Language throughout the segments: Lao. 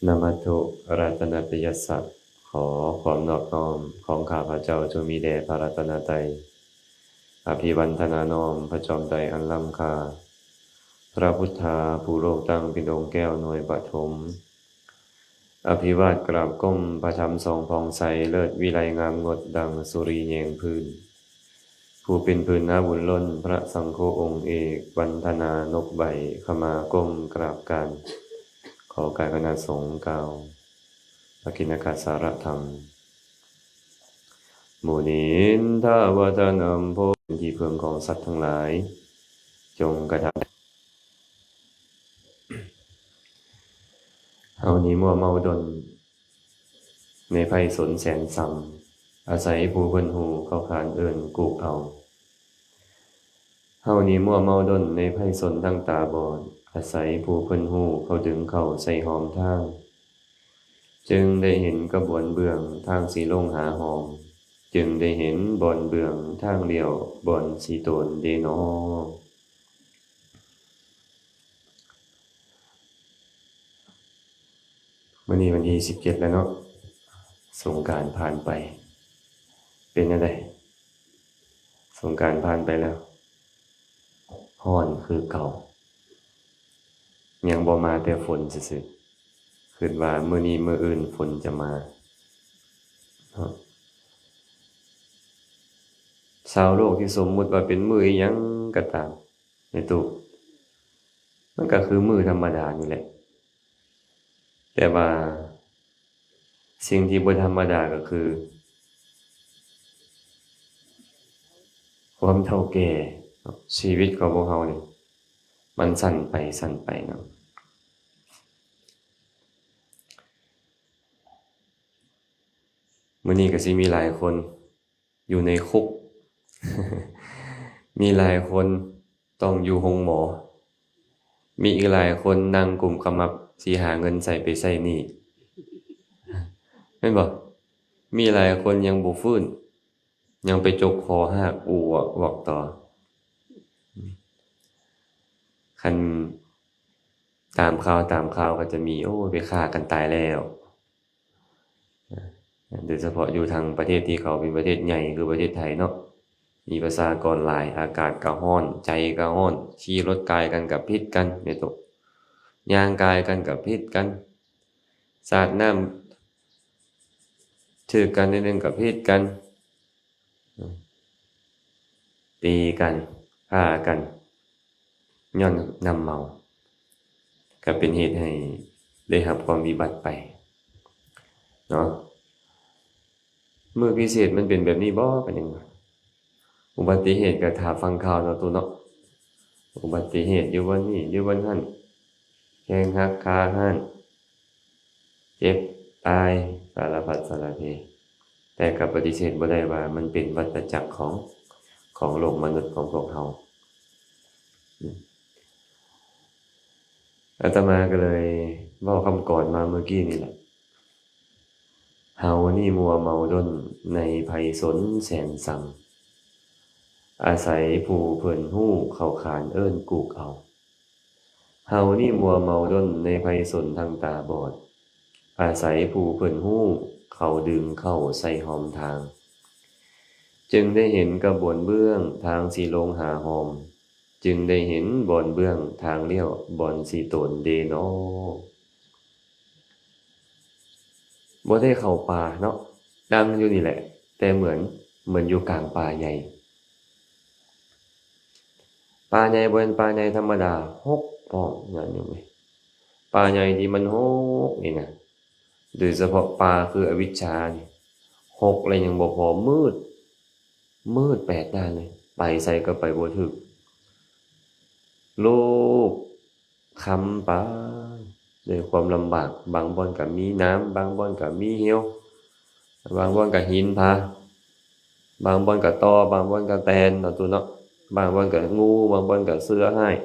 ນະມະທຸລັດຕະນະຕະຍັດສະ ຂໍຄວາມນອບນ້ອມຂອງຂ້າພະເຈົ້າຈົ່ງມີແດ່ພະລັດຕະນະໄຕ. ອະພິວັນທະນານ້ອມພະຈອມໄຕອັນລ້ຳຄ່າ, ພະພຸດທາຜູ້ໂລກຕັ້ງເປັນອົງແກ້ວໜ່ວຍປະຖົມ. ອະພິວາດກາບກົ້ມພະທຳສອງຜ່ອງໃສ ເລີດວິໄລງາມງົດດັ່ງສຸຣິແຍງພື້ນ. ຜູ້ເປັນພື້ນນາບຸນລົ້ນ ພະສັງໂຄອົງເອກ ວັນທະນານົບໄຫວ້ ຂະມາກົ້ມກາບການ ຂໍກາຍຄະນະສົງກ່າວ ປະກິນນະກະສາລະທັງ. ມຸນິນທາວະຕານັມໂພ ເປັນທີ່ເພິ່ງຂອງສັດທັງຫຼາຍ ຈົ່ງກະທຳ. ເຮົານີ້ມົວເມົາດົນໃນໄພສົນແສນຊຳ ອາໄສຜູ້ເພິ່ນຮູ້ເຂົາຂານເອີ້ນກູກເອົາ. ເຮົານີ້ມົວເມົາດົນໃນໄພສົນທັງຕາບອດ ອາໄສຜູ້ເພິ່ນຮູ້ເຂົາດຶງເຂົ້າໃສ່ຫອມທາງ ຈຶ່ງໄດ້ເຫັນກະບວນເບື້ອງທາງຊິລົງຫາຫອມ ຈຶ່ງໄດ້ເຫັນບ່ອນເບື້ອງທາງລ້ຽວບ່ອນຊິໂຕນເດນໍ. ມື້ນີ້ວັນທີສິບເຈັດແລ້ວເນາະ ສົງການຜ່ານໄປ ເປັນແນວໃດ? ສົງການຜ່ານໄປແລ້ວ ຮ້ອນຄືເກົ່າ ຍັງບໍ່ມາແຕ່ຝົນຊື່ໆ ຄິດວ່າມື້ນີ້ມື້ອື່ນຝົນຈະມາເນາະ. ຊາວໂລກທີ່ສົມມຸດວ່າເປັນມື້ອີ່ຫຍັງກໍຕາມ ໃນຕູ້ ມັນກໍຄືມື້ທຳມະດານີ້ແຫຼະ ແຕ່ວ່າສິ່ງທີ່ບໍ່ທຳມະດາກໍຄື ຄວາມເຖົ້າແກ່ເນາະ ຊີວິດຂອງພວກເຮົານີ້ ມັນສັ້ນໄປສັ້ນໄປເນາະ. ມື້ນີ້ກໍຊິມີຫຼາຍຄົນ ຢູ່ໃນຄຸກ ມີຫຼາຍຄົນຕ້ອງຢູ່ໂຮງໝໍ ມີອີກຫຼາຍຄົນນັ່ງກຸມຂະໝັບ ຊິຫາເງິນໃສໄປໃຊ້ໜີ້ ແມ່ນບໍ່? ມີຫຼາຍຄົນຍັງບໍ່ຟື້ນ ຍັງໄປຈົກຄໍຮາກອູອວກໆຕໍ່. ຄັນຕາມຂ່າວ ຕາມຂ່າວກໍຈະມີ ໂອ້ ໄປຂ້າກັນຕາຍແລ້ວ. ໂດຍສະເພາະຢູ່ທາງປະເທດທີ່ເຂົາເປັນປະເທດໃຫຍ່ຄືປະເທດໄທເນາະ ມີປະຊາກອນຫຼາຍ ອາກາດກໍຮ້ອນ ໃຈກໍຮ້ອນ ຂີ່ລົດກາຍກັນກໍຜິດກັນ ແມ່ນຕົວະ ຍ່າງກາຍກັນກໍຜິດກັນ ສາດນ້ຳຖືກກັນໜ້ອຍໜຶ່ງກໍຜິດກັນ ຕີກັນ ຂ້າກັນ ຍ້ອນນ້ຳເມົາ ກໍເປັນເຫດໃຫ້ໄດ້ຮັບຄວາມວິບັດໄປເນາະ. ມື້ພິເສດມັນເປັນແບບນີ້ບໍ່ ກໍຍັງວ່າ ອຸບັດຕິເຫດກໍຖ້າຟັງຂ່າວເນາະ ຕູ້ເນາະ ອຸບັດຕິເຫດຢູ່ບ່ອນນີ້ ຢູ່ບ່ອນຫັ້ນ ແຂ້ງຫັກ ຂາຫັກ ເຈັບຕາຍ ສາລະພັດສາລະເພ ແຕ່ກໍປະຕິເສດບໍ່ໄດ້ວ່າມັນເປັນວັດຕະຈັກຂອງ ຂອງໂລກມະນຸດຂອງພວກເຮົາ. ອາດຕະມາກໍເລີຍເວົ້າຄຳກອນມາມື້ກີ້ນີ້ແຫຼະ ເຮົານີ້ມົວເມົາດົນໃນໄພສົນແສນຊຳ ອາໄສຜູ້ເພິ່ນຮູ້ເຂົາຂານເອີ້ນກູກເອົາ. ເຮົານີ້ມົວເມົາດົນໃນໄພສົນທັງຕາບອດ ອາໄສຜູ້ເພິ່ນຮູ້ເຂົາດຶງເຂົ້າໃສ່ຫອມທາງ ຈຶ່ງໄດ້ເຫັນກະບວນເບື້ອງທາງຊິລົງຫາຫອມ ຈຶ່ງໄດ້ເຫັນບ່ອນເບື້ອງທາງລ້ຽວບ່ອນຊິໂຕນເດນໍ. ບໍ່ໄດ້ເຂົ້າປ່າເນາະ ນັ່ງຢູ່ນີ້ແຫຼະ ແຕ່ເໝືອນ ເໝືອນຢູ່ກາງປ່າໃຫຍ່. ປ່າໃຫຍ່ບໍ່ແມ່ນປ່າໃຫຍ່ທຳມະດາ ຮົກພ້ອມ ຍາດໂຍມເອີຍ ປ່າໃຫຍ່ທີ່ມັນຮົກນີ້ນະ ໂດຍສະເພາະປ່າຄືອະວິດຊານີ້ ຮົກແລ້ວຍັງບໍ່ພໍ ມືດ ມືດແປດດ້ານເລີຍ ໄປໃສກໍໄປບໍ່ຖືກ ລູບ ຄ້ຳໄປດ້ວຍຄວາມລຳບາກ ບາງບ່ອນກໍມີນ້ຳ ບາງບ່ອນກໍມີເຫວ ບາງບ່ອນກໍຫີນຜາ ບາງບ່ອນກໍຕໍ່ ບາງບ່ອນກໍແຕນເນາະ ຕູ້ເນາະ ບາງບ່ອນກໍງູ ບາງບ່ອນກໍເສືອຮ້າຍ.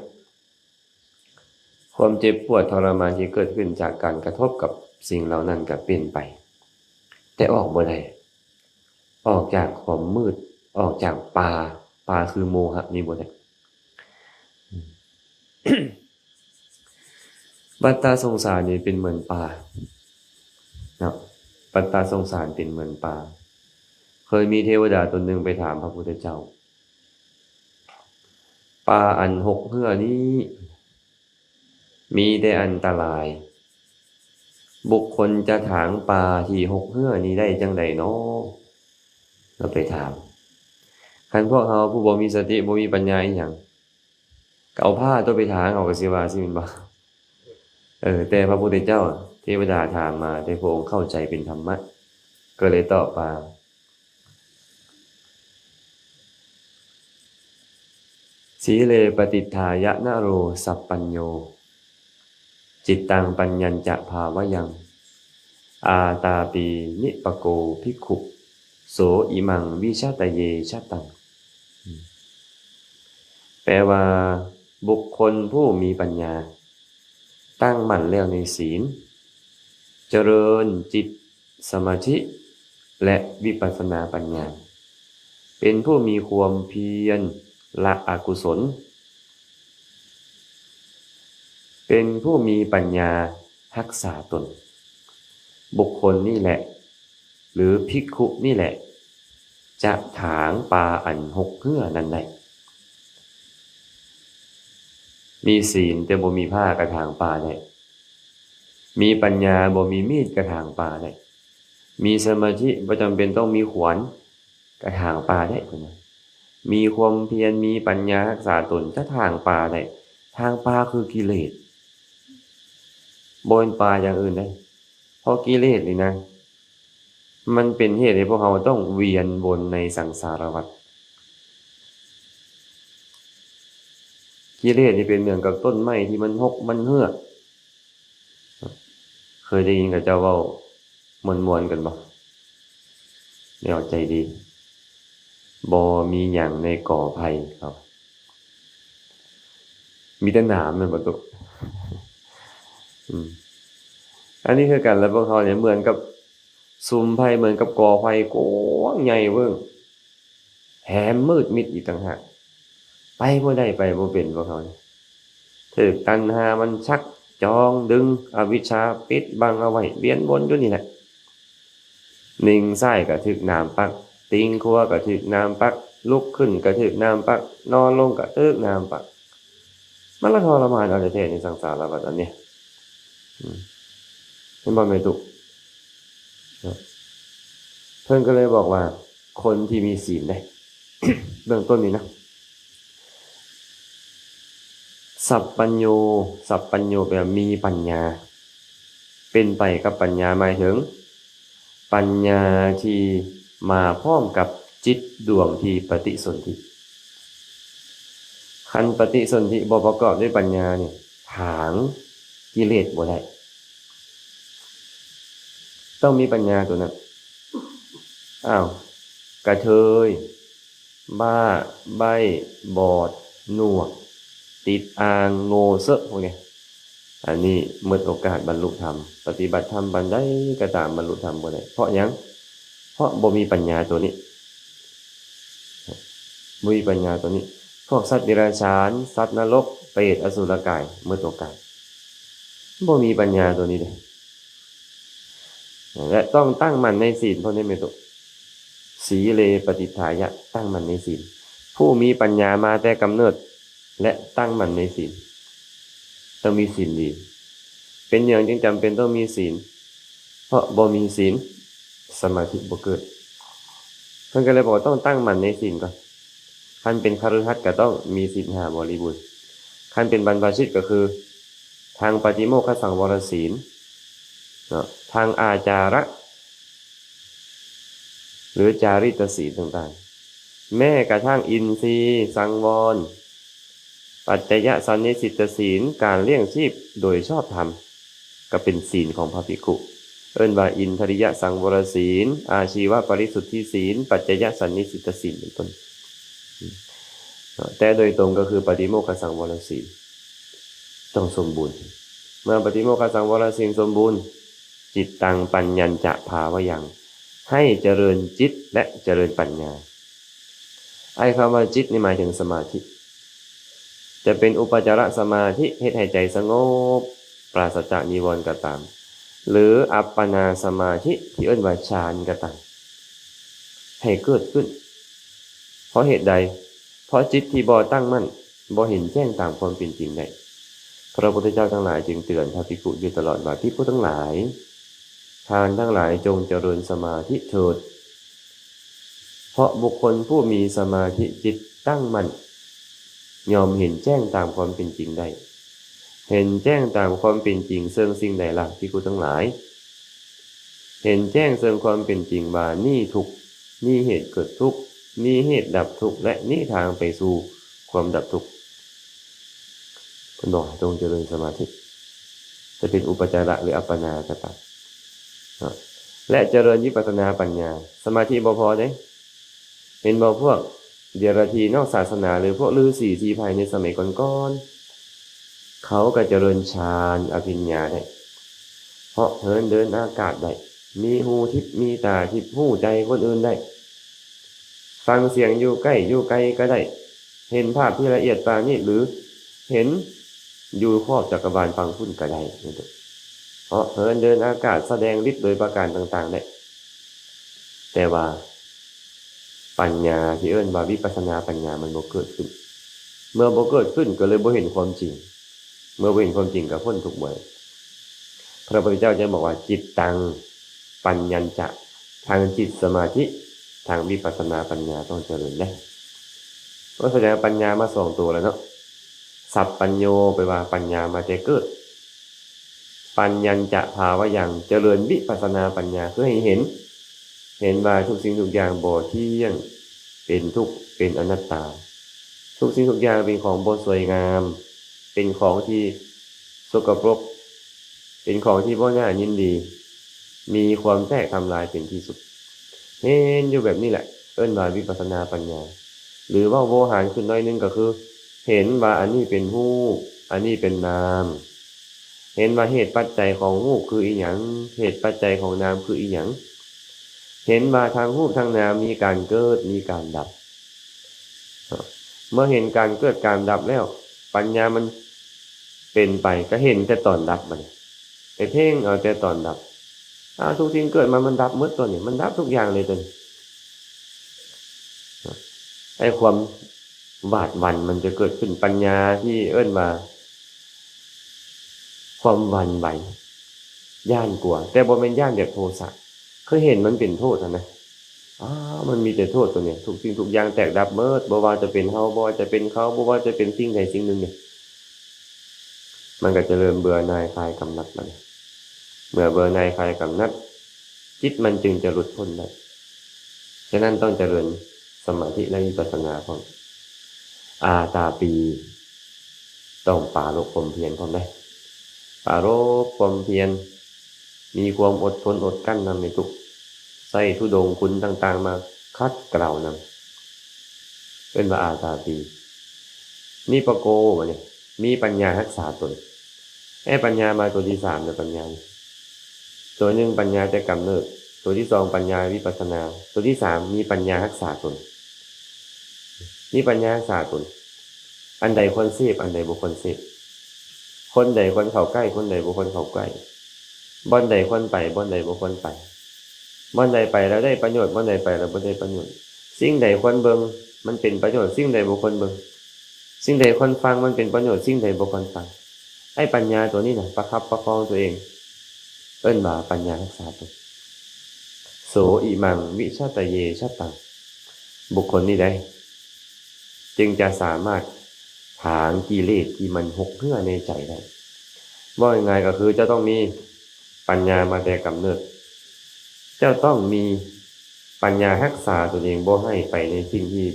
ຄວາມເຈັບປວດທໍລະມານທີ່ເກີດຂຶ້ນຈາກການກະທົບກັບສິ່ງເຫຼົ່ານັ້ນກໍເປັນໄປ ແຕ່ອອກບໍ່ໄດ້ ອອກຈາກຄວາມມືດ ອອກຈາກປ່າ ປ່າຄືໂມຫະນີ້ບໍ່ໄດ້. ວັດຕະສົງສານນີ້ເປັນເໝືອນປ່າເນາະ, ວັດຕະສົງສານເປັນເໝືອນປ່າ. ເຄີຍມີເທວະດາຕົນໜຶ່ງໄປຖາມພະພຸດທະເຈົ້າ ປ່າອັນຮົກເຮື້ອນີ້ມີແຕ່ອັນຕະລາຍ, ບຸກຄົນຈະຖາງປ່າທີ່ຮົກເຮື້ອນີ້ໄດ້ຈັ່ງໃດນໍ? ລາວໄປຖາມ. ຄັນພວກເຮົາຜູ້ບໍ່ມີສະຕິ ບໍ່ມີປັນຍາອີ່ຫຍັງ ກໍເອົາພ້າຕົວໄປຖາງເອົາ ກໍຊິວ່າຊີ້ແມ່ນບໍ່? ເອີ ແຕ່ພະພຸດທະເຈົ້າ ເທວະດາຖາມມາ ແຕ່ພະອົງເຂົ້າໃຈເປັນທຳມະ ກໍເລີຍຕອບວ່າ Sīle patiṭṭhāya naro sappañño, cittaṃ paññañca bhāvayaṃ, ātāpī nipako bhikkhu, so imaṃ vijitaye jataṃ. ແປວ່າ ບຸກຄົນຜູ້ມີປັນຍາ ຕັ້ງໝັ້ນແລ້ວໃນສີນ, ຈະເລີນຈິດສະມາທິ ແລະ ວິປັດສະນາປັນຍາ, ເປັນຜູ້ມີຄວາມພຽນລະອະກຸສົນ, ເປັນຜູ້ມີປັນຍາຮັກສາຕົນ. ບຸກຄົນນີ້ແຫຼະ ຫຼື ພິກຂຸນີ້ແຫຼະ ຈະຖາງປ່າອັນຮົກເຮື້ອນັ້ນໄດ້. ມີສີນແຕ່ບໍ່ມີພ້າກໍຖາງປ່າໄດ້, ມີປັນຍາບໍ່ມີມີດກໍຖາງປ່າໄດ້, ມີສະມາທິບໍ່ຈຳເປັນຕ້ອງມີຂວານກໍຖາງປ່າໄດ້ ເພິ່ນວ່າ. ມີຄວາມພຽນ ມີປັນຍາຮັກສາຕົນ ຈະຖາງປ່າໄດ້. ຖາງປ່າຄືກິເລດ, ບໍ່ແມ່ນປ່າຢ່າງອື່ນເດ້. ເພາະກິເລດນີ້ນະ ມັນເປັນເຫດໃຫ້ພວກເຮົາຕ້ອງວຽນວົນໃນສັງສາລະວັດ. ກິເລດນີ້ເປັນເໝືອນກັບຕົ້ນໄມ້ທີ່ມັນຮົກມັນເຮື້ອ. ເຄີຍໄດ້ຍິນເຂົາເຈົ້າເວົ້າມ່ວນໆກັນບໍ່? ແນວໃຈດີ. ບໍ່ມີຫຍັງໃນກໍໄຜ່ ເຂົາ ມີແຕ່ໜາມແມ່ນບໍ່ຕຸ? ອືມ ອັນນີ້ຄືກັນແຫຼະ ພວກເຮົານີ້ເໝືອນກັບສຸມໄຜ່ ເໝືອນກັບກໍໄຜ່ກວ້າງໃຫຍ່ເວີ້ງ ແຖມມືດມິດອີກຕ່າງຫາກ. ໄປບໍ່ໄດ້ ໄປບໍ່ເປັນ ພວກເຮົານີ້. ຖືກຕັນຫາມັນຊັກຈອງດຶງ, ອະວິດຊາປິດບັງເອົາໄວ້, ວຽນວົນຢູ່ນີ້ແຫຼະ. ນິ່ງຊ້າຍກໍຖືກໜາມປັກ, ຕິ່ງຂວາກໍຖືກໜາມປັກ, ລຸກຂຶ້ນກໍຖືກໜາມປັກ, ນອນລົງກໍຖືກໜາມປັກ. ມັນລະທໍລະມານເອົາແທ້ໆ ໃນສັງສາລະວັດອັນນີ້. ອືມ ເຫັນບໍ່ແມ່ຕຸ? ເພິ່ນກໍເລີຍບອກວ່າ ຄົນທີ່ມີສີນເດ້ ເບື້ອງຕົ້ນນີ້ນະ ສັບປັນໂຍ, ສັບປັນໂຍແປວ່າມີປັນຍາ, ເປັນໄປກັບປັນຍາ ໝາຍເຖິງປັນຍາທີ່ມາພ້ອມກັບຈິດດວງທີ່ປະຕິສົນທິ. ຄັນປະຕິສົນທິບໍ່ປະກອບດ້ວຍປັນຍານີ້ ຖາງກິເລດບໍ່ໄດ້. ຕ້ອງມີປັນຍາຕົວນັ້ນ. ອ້າວ ກະເທີຍ ບ້າ ໃບ້ ບອດ ໜວກ ຕິດອ່າງ ໂງ່ເຊາະ ພວກນີ້ ອັນນີ້ໝົດໂອກາດບັນລຸທຳ. ປະຕິບັດທຳປານໃດກໍຕາມ ບັນລຸທຳບໍ່ໄດ້. ເພາະຫຍັງ? ເພາະບໍ່ມີປັນຍາຕົວນີ້. ບໍ່ມີປັນຍາຕົວນີ້. ພວກສັດເດຍລະສານ, ສັດນະລົກ, ເປດ, ອະສຸລະກາຍ ໝົດໂອກາດ. ບໍ່ມີປັນຍາຕົວນີ້ເດ້. ແລະ ຕ້ອງຕັ້ງໝັ້ນໃນສີນ ພວກນີ້ແມ່ນໂຕ Sīle patiṭṭhāya ຕັ້ງໝັ້ນໃນສີນ. ຜູ້ມີປັນຍາມາແຕ່ກຳເນີດ ແລະ ຕັ້ງໝັ້ນໃນສີນ. ຕ້ອງມີສີນດີ. ເປັນຫຍັງຈຶ່ງຈຳເປັນຕ້ອງມີສີນ? ເພາະບໍ່ມີສີນ ສະມາທິບໍ່ເກີດ. ເພິ່ນກໍເລີຍບອກວ່າຕ້ອງຕັ້ງໝັ້ນໃນສີນກ່ອນ. ຄັນເປັນຄະລືຫັດກໍຕ້ອງມີສິນຫ້າບໍລິບູນ. ຄັນເປັນບັນພະຊິດກໍຄື ທັງປະຕິໂມກຂະສັງວອລະສີນເນາະ, ທັງອາຈາລະ ຫຼື ຈາລິຕະສີນຕ່າງໆ, ແມ້ກະທັ່ງອິນຊີສັງວອນ, ປັດຈະຍະສັນນິສິດຕະສີນ, ການລ້ຽງຊີບໂດຍຊອບທຳ ກໍເປັນສີນຂອງພະພິກຂຸ, ເອີ້ນວ່າອິນທະລິຍະສັງວອລະສີນ, ອາຊີວະປະລິສຸດທິສີນ, ປັດຈະຍະສັນນິສິດຕະສີນ ເປັນຕົ້ນ. ເນາະ ແຕ່ໂດຍຕົງກໍຄືປະຕິໂມກຂະສັງວອລະສີນຕ້ອງສົມບູນ. ເມື່ອປະຕິໂມກຂະສັງວອລະສີນສົມບູນ, ຈິດຕັງປັນຍານຈະພາວະຍັງ, ໃຫ້ຈະເລີນຈິດ ແລະ ຈະເລີນປັນຍາ. ໄອ້ຄຳວ່າຈິດນີ້ໝາຍເຖິງສະມາທິ, ຈະເປັນອຸປະຈາລະສະມາທິ ເຮັດໃຫ້ໃຈສະຫງົບ, ປາສະຈາກນິວອນກໍຕາມ ຫຼືອັບປະນາສະມາທິທີ່ເອີ້ນວ່າຊານກໍຕາມ ໃຫ້ເກີດຂຶ້ນ. ເພາະເຫດໃດ? ເພາະຈິດທີ່ບໍ່ຕັ້ງໝັ້ນ ບໍ່ເຫັນແຈ້ງຕາມຄວາມເປັນຈິງໄດ້. ພະພຸດທະເຈົ້າທັງຫຼາຍຈຶ່ງເຕືອນພະພິກຂຸຢູ່ຕະຫຼອດວ່າ ພິກຂຸທັງຫຼາຍ ທ່ານທັງຫຼາຍຈົ່ງຈະເລີນສະມາທິເຖີດ. ເພາະບຸກຄົນຜູ້ມີສະມາທິຈິດຕັ້ງໝັ້ນ ຍ່ອມເຫັນແຈ້ງຕາມຄວາມເປັນຈິງໄດ້. ເຫັນແຈ້ງຕາມຄວາມເປັນຈິງເຊິ່ງສິ່ງໃດລະ ພິກຂຸທັງຫຼາຍ? ເຫັນແຈ້ງເຊິ່ງຄວາມເປັນຈິງວ່ານີ້ທຸກ, ນີ້ເຫດເກີດທຸກ, ນີ້ເຫດດັບທຸກ ແລະ ນີ້ທາງໄປສູ່ຄວາມດັບທຸກ. ເພິ່ນບອກໃຫ້ຈົ່ງຈະເລີນສະມາທິ ຈະເປັນອຸປະຈາລະ ຫຼື ອັບປະນາກໍຕາມເນາະ ແລະ ຈະເລີນວິປັດສະນາປັນຍາ. ສະມາທິບໍ່ພໍເດ້. ເຫັນບໍ່ພວກເດຍລະທີນອກສາສະໜາ ຫຼື ພວກລືສີສີໄພໃນສະໄໝກ່ອນໆ ເຂົາກໍຈະເລີນຊານອະພິນຍາໄດ້ ເຫາະເຫີນເດີນອາກາດໄດ້ ມີຫູທິບ ມີຕາທິບ ຮູ້ໃຈຄົນອື່ນໄດ້ ຟັງສຽງຢູ່ໃກ້ຢູ່ໄກກໍໄດ້ ເຫັນພາບທີ່ລະອຽດປານີດ ຫຼື ເຫັນຢູ່ຂອບຈັກກະວານຝັ່ງພຸ້ນກໍໄດ້ ເຫາະເຫີນເດີນອາກາດ ສະແດງລິດໂດຍປະການຕ່າງໆໄດ້. ແຕ່ວ່າປັນຍາທີ່ເອີ້ນວ່າວິປັດສະນາປັນຍາມັນບໍ່ເກີດຂຶ້ນ. ເມື່ອບໍ່ເກີດຂຶ້ນກໍເລີຍບໍ່ເຫັນຄວາມຈິງ. ເມື່ອບໍ່ເຫັນຄວາມຈິງກໍພົ້ນທຸກບໍ່ໄດ້. ພະພຸດທະເຈົ້າຈຶ່ງບອກວ່າ ຈິດຕັງ ປັນຍັນຈະ ທັງຈິດສະມາທິ ທັງວິປັດສະນາປັນຍາຕ້ອງຈະເລີນເດ້. ກໍສະແດງປັນຍາມາສອງໂຕແລ້ວເນາະ. ສັບປັນໂຍ ແປວ່າປັນຍາມາແຕ່ເກີດ. ປັນຍັນຈະພາວະຍັງ ຈະເລີນວິປັດສະນາປັນຍາ ຄືໃຫ້ເຫັນ ເຫັນວ່າທຸກສິ່ງທຸກຢ່າງບໍ່ທ່ຽງ ເປັນທຸກ ເປັນອະນັດຕາ. ທຸກສິ່ງທຸກຢ່າງເປັນຂອງບໍ່ສວຍງາມ ເປັນຂອງທີ່ສົກກະປົກ ເປັນຂອງທີ່ບໍ່ໜ້າຍິນດີ ມີຄວາມແຕກທຳລາຍເປັນທີ່ສຸດ. ເຫັນຢູ່ແບບນີ້ແຫຼະ ເອີ້ນວ່າວິປັດສະນາປັນຍາ. ຫຼືເວົ້າໂວຫານຂຶ້ນໜ້ອຍໜຶ່ງກໍຄື ເຫັນວ່າອັນນີ້ເປັນຮູບ ອັນນີ້ເປັນນາມ ເຫັນວ່າເຫດປັດໄຈຂອງຮູບຄືອີ່ຫຍັງ ເຫດປັດໄຈຂອງນາມຄືອີ່ຫຍັງ ເຫັນວ່າທັງຮູບທັງນາມມີການເກີດ ມີການດັບ. ເມື່ອເຫັນການເກີດການດັບແລ້ວ ປັນຍາມັນເປັນໄປ ກໍເຫັນແຕ່ຕອນດັບ. ບັດນີ້ໄປເພັ່ງເອົາແຕ່ຕອນດັບ. ອ້າວ ທຸກສິ່ງເກີດມາມັນດັບໝົດຕົວນີ້ ມັນດັບທຸກຢ່າງເລີຍຕົວນີ້. ໄອ້ຄວາມຫວາດຫວັ່ນມັນຈະເກີດຂຶ້ນ. ປັນຍາທີ່ເອີ້ນວ່າຄວາມຫວັ່ນໄຫວ ຢ້ານກົວ ແຕ່ບໍ່ແມ່ນຢ້ານແບບໂທສະ ຄືເຫັນມັນເປັນໂທດຫັ້ນນະ. ອ້າວ ມັນມີແຕ່ໂທດຕົວນີ້ ທຸກສິ່ງທຸກຢ່າງແຕກດັບໝົດ ບໍ່ວ່າຈະເປັນເຮົາ ບໍ່ວ່າຈະເປັນເຂົາ ບໍ່ວ່າຈະເປັນສິ່ງໃດສິ່ງໜຶ່ງນີ້ ມັນກໍຈະເລີ່ມເບື່ອໜ່າຍຄາຍກຳໜັດ. ບັດນີ້ເມື່ອເບື່ອໜ່າຍຄາຍກຳໜັດ ຈິດມັນຈຶ່ງຈະຫຼຸດພົ້ນໄດ້. ສະນັ້ນຕ້ອງຈະເລີນສະມາທິ ແລະ ວິປັດສະນາພ້ອມ. ອາຕາປີ ຕ້ອງປາລົບຄວາມພຽນພ້ອມເດ້. ປາລົບຄວາມພຽນ ມີຄວາມອົດທົນອົດກັ້ນນຳໃນທຸກ ໃຊ້ທຸດົງຄຸນຕ່າງໆມາຂັດເກລານຳ ເອີ້ນວ່າອາຕາປີ. ນິປະໂກ ບັດນີ້ ມີປັນຍາຮັກສາຕົນ. ແອ ປັນຍາມາຕົວທີສາມແລ້ວ ປັນຍານີ້ ຕົວໜຶ່ງປັນຍາແຕ່ກຳເນີດ, ຕົວທີສອງປັນຍາວິປັດສະນາ, ຕົວທີສາມມີປັນຍາຮັກສາຕົນ. ມີປັນຍາຮັກສາຕົນ. ອັນໃດຄວນເສບ, ອັນໃດບໍ່ຄວນເສບ. ຄົນໃດຄວນເຂົ້າໃກ້, ຄົນໃດບໍ່ຄວນເຂົ້າໃກ້. ບ່ອນໃດຄວນໄປ, ບ່ອນໃດບໍ່ຄວນໄປ. ບ່ອນໃດໄປແລ້ວໄດ້ປະໂຫຍດ, ບ່ອນໃດໄປແລ້ວບໍ່ໄດ້ປະໂຫຍດ. ສິ່ງໃດຄວນເບິ່ງ, ມັນເປັນປະໂຫຍດ, ສິ່ງໃດບໍ່ຄວນເບິ່ງ. ສິ່ງໃດຄວນຟັງ, ມັນເປັນປະໂຫຍດ, ສິ່ງໃດບໍ່ຄວນຟັງ. ໄອ້ປັນຍາຕົວນີ້ນະ ປະຄັບປະຄອງຕົວເອງ ເອີ້ນວ່າປັນຍາຮັກສາຕົນ. ໂສ ອິມັງ ວິຊະຕະເຍ ຊະຕັງ. ບຸກຄົນນີ້ໃດ ຈຶ່ງຈະສາມາດຖາງກິເລດທີ່ມັນຫົກເຮື້ອໃນໃຈໄດ້. ເວົ້າງ່າຍໆກໍຄືເຈົ້າຕ້ອງມີປັນຍາມາແຕ່ກຳເນີດ. ເຈົ້າຕ້ອງມີປັນຍາຮັກສາຕົນເອງ ບໍ່ໃຫ້ໄປໃນສິ່ງທີ່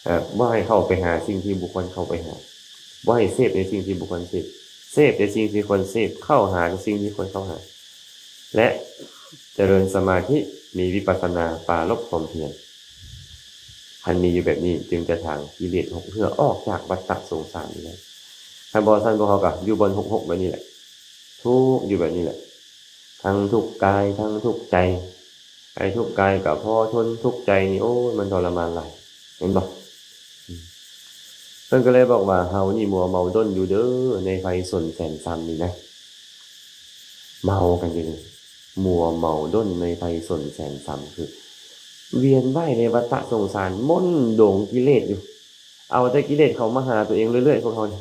ເອີ ບໍ່ໃຫ້ເຂົ້າໄປຫາສິ່ງທີ່ບໍ່ຄວນເຂົ້າໄປຫາ, ບໍ່ໃຫ້ເສບໃນສິ່ງທີ່ບໍ່ຄວນເສບ, ເສບໃນສິ່ງທີ່ຄວນເສບ, ເຂົ້າຫາແຕ່ສິ່ງທີ່ຄວນເຂົ້າຫາ ແລະ ຈະເລີນສະມາທິ, ມີວິປັດສະນາ, ປາລົບຄວາມພຽນ. ຄັນມີຢູ່ແບບນີ້ ຈຶ່ງຈະຖາງກິເລດຫົກເຮື້ອອອກຈາກວັດຕະສົງສານນີ້ໄດ້. ຄັນບໍ່ຊັ້ນ ພວກເຮົາກໍຢູ່ບ່ອນຫົກໆແບບນີ້ແຫຼະ, ທຸກຢູ່ແບບນີ້ແຫຼະ, ທັງທຸກກາຍ ທັງທຸກໃຈ. ໄອ້ທຸກກາຍກໍພໍທົນ, ທຸກໃຈນີ້ ໂອ້ຍ ມັນທໍລະມານຫຼາຍ ເຫັນບໍ່? ເພິ່ນກໍເລີຍບອກວ່າ ເຮົານີ້ມົວເມົາດົນຢູ່ເດີ ໃນໄຟຊົນແສນຊຳນີ້ນະ. ເມົາກັນຢູ່ນີ້ ມົວເມົາດົນໃນໄພສົນແສນສຳ ຄືວຽນວ່າຍໃນວັດຕະສົງສານ ມົນດົງກິເລດຢູ່ ເອົາແຕ່ກິເລດເຂົ້າມາຫາຕົວເອງເລື້ອຍໆ ພວກເຮົານີ້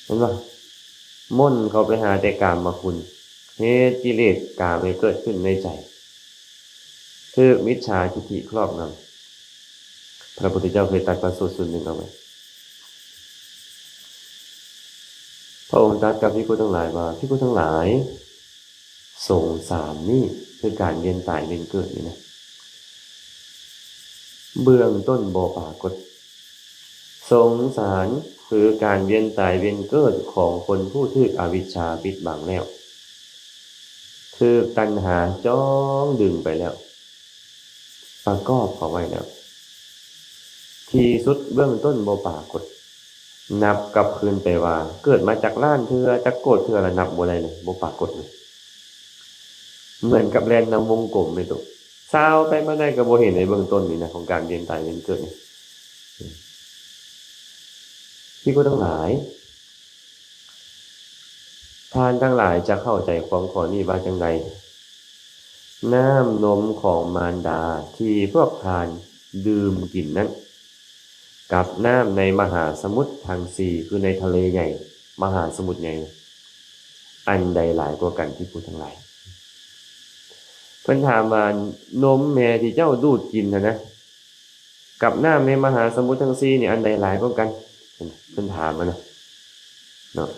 ເຫັນບໍ່? ມົນເຂົ້າໄປຫາແຕ່ກາມະຄຸນ ເຫດກິເລດກາມໃຫ້ເກີດຂຶ້ນໃນໃຈ ຖືກມິດສາທິດຖິຄອບງຳ. ພະພຸດທະເຈົ້າເຄີຍຕັດພະສູດສູດໜຶ່ງເອົາໄວ້ ພະອົງຕັດກັບພິກຂຸທັງຫຼາຍວ່າ ພິກຂຸທັງຫຼາຍ ສົງສານນີ້ ຄືການວຽນຕາຍວຽນເກີດນີ້ນະ ເບື້ອງຕົ້ນບໍ່ປາກົດ. ສົງສານຄືການວຽນຕາຍວຽນເກີດຂອງຄົນຜູ້ຖືກອະວິດຊາປິດບັງແລ້ວ ຖືກຕັນຫາຈ້ອງດຶງໄປແລ້ວ ປະກອບເຂົ້າໄວ້ແລ້ວ ທີ່ສຸດເບື້ອງຕົ້ນບໍ່ປາກົດ. ນັບກັບຄືນໄປວ່າ ເກີດມາຈັກລ້ານເທື່ອ ຈັກໂກດເທື່ອລະນັບບໍ່ໄດ້ເລີຍ ບໍ່ປາກົດເລີຍ ເໝືອນກັບແລ່ນນຳວົງກົມແມ່ນໂຕ ຊາວໄປມາໄດ້ກໍບໍ່ເຫັນໃນເບື້ອງຕົ້ນນີ້ນະ ຂອງການວຽນຕາຍວຽນເກີດນີ້. ພິກຂຸທັງຫຼາຍ ທ່ານທັງຫຼາຍຈະເຂົ້າໃຈຄວາມຂໍ້ນີ້ວ່າຈັ່ງໃດ? ນ້ຳນົມຂອງມານດາທີ່ພວກທ່ານດື່ມກິນນັ້ນ ກັບນ້ຳໃນມະຫາສະໝຸດທັງສີ່ ຄືໃນທະເລໃຫຍ່ ມະຫາສະໝຸດໃຫຍ່ ອັນໃດຫຼາຍກວ່າກັນ ພິກຂຸທັງຫຼາຍ? ເພິ່ນຖາມວ່າ ນົມແມ່ທີ່ເຈົ້າດູດກິນຫັ້ນນະ ກັບນ້ຳໃນມະຫາສະໝຸດທັງສີ່ນີ້ ອັນໃດຫຼາຍກວ່າກັນ? ເພິ່ນ ເພິ່ນຖາມຫັ້ນນະ ເນາະ.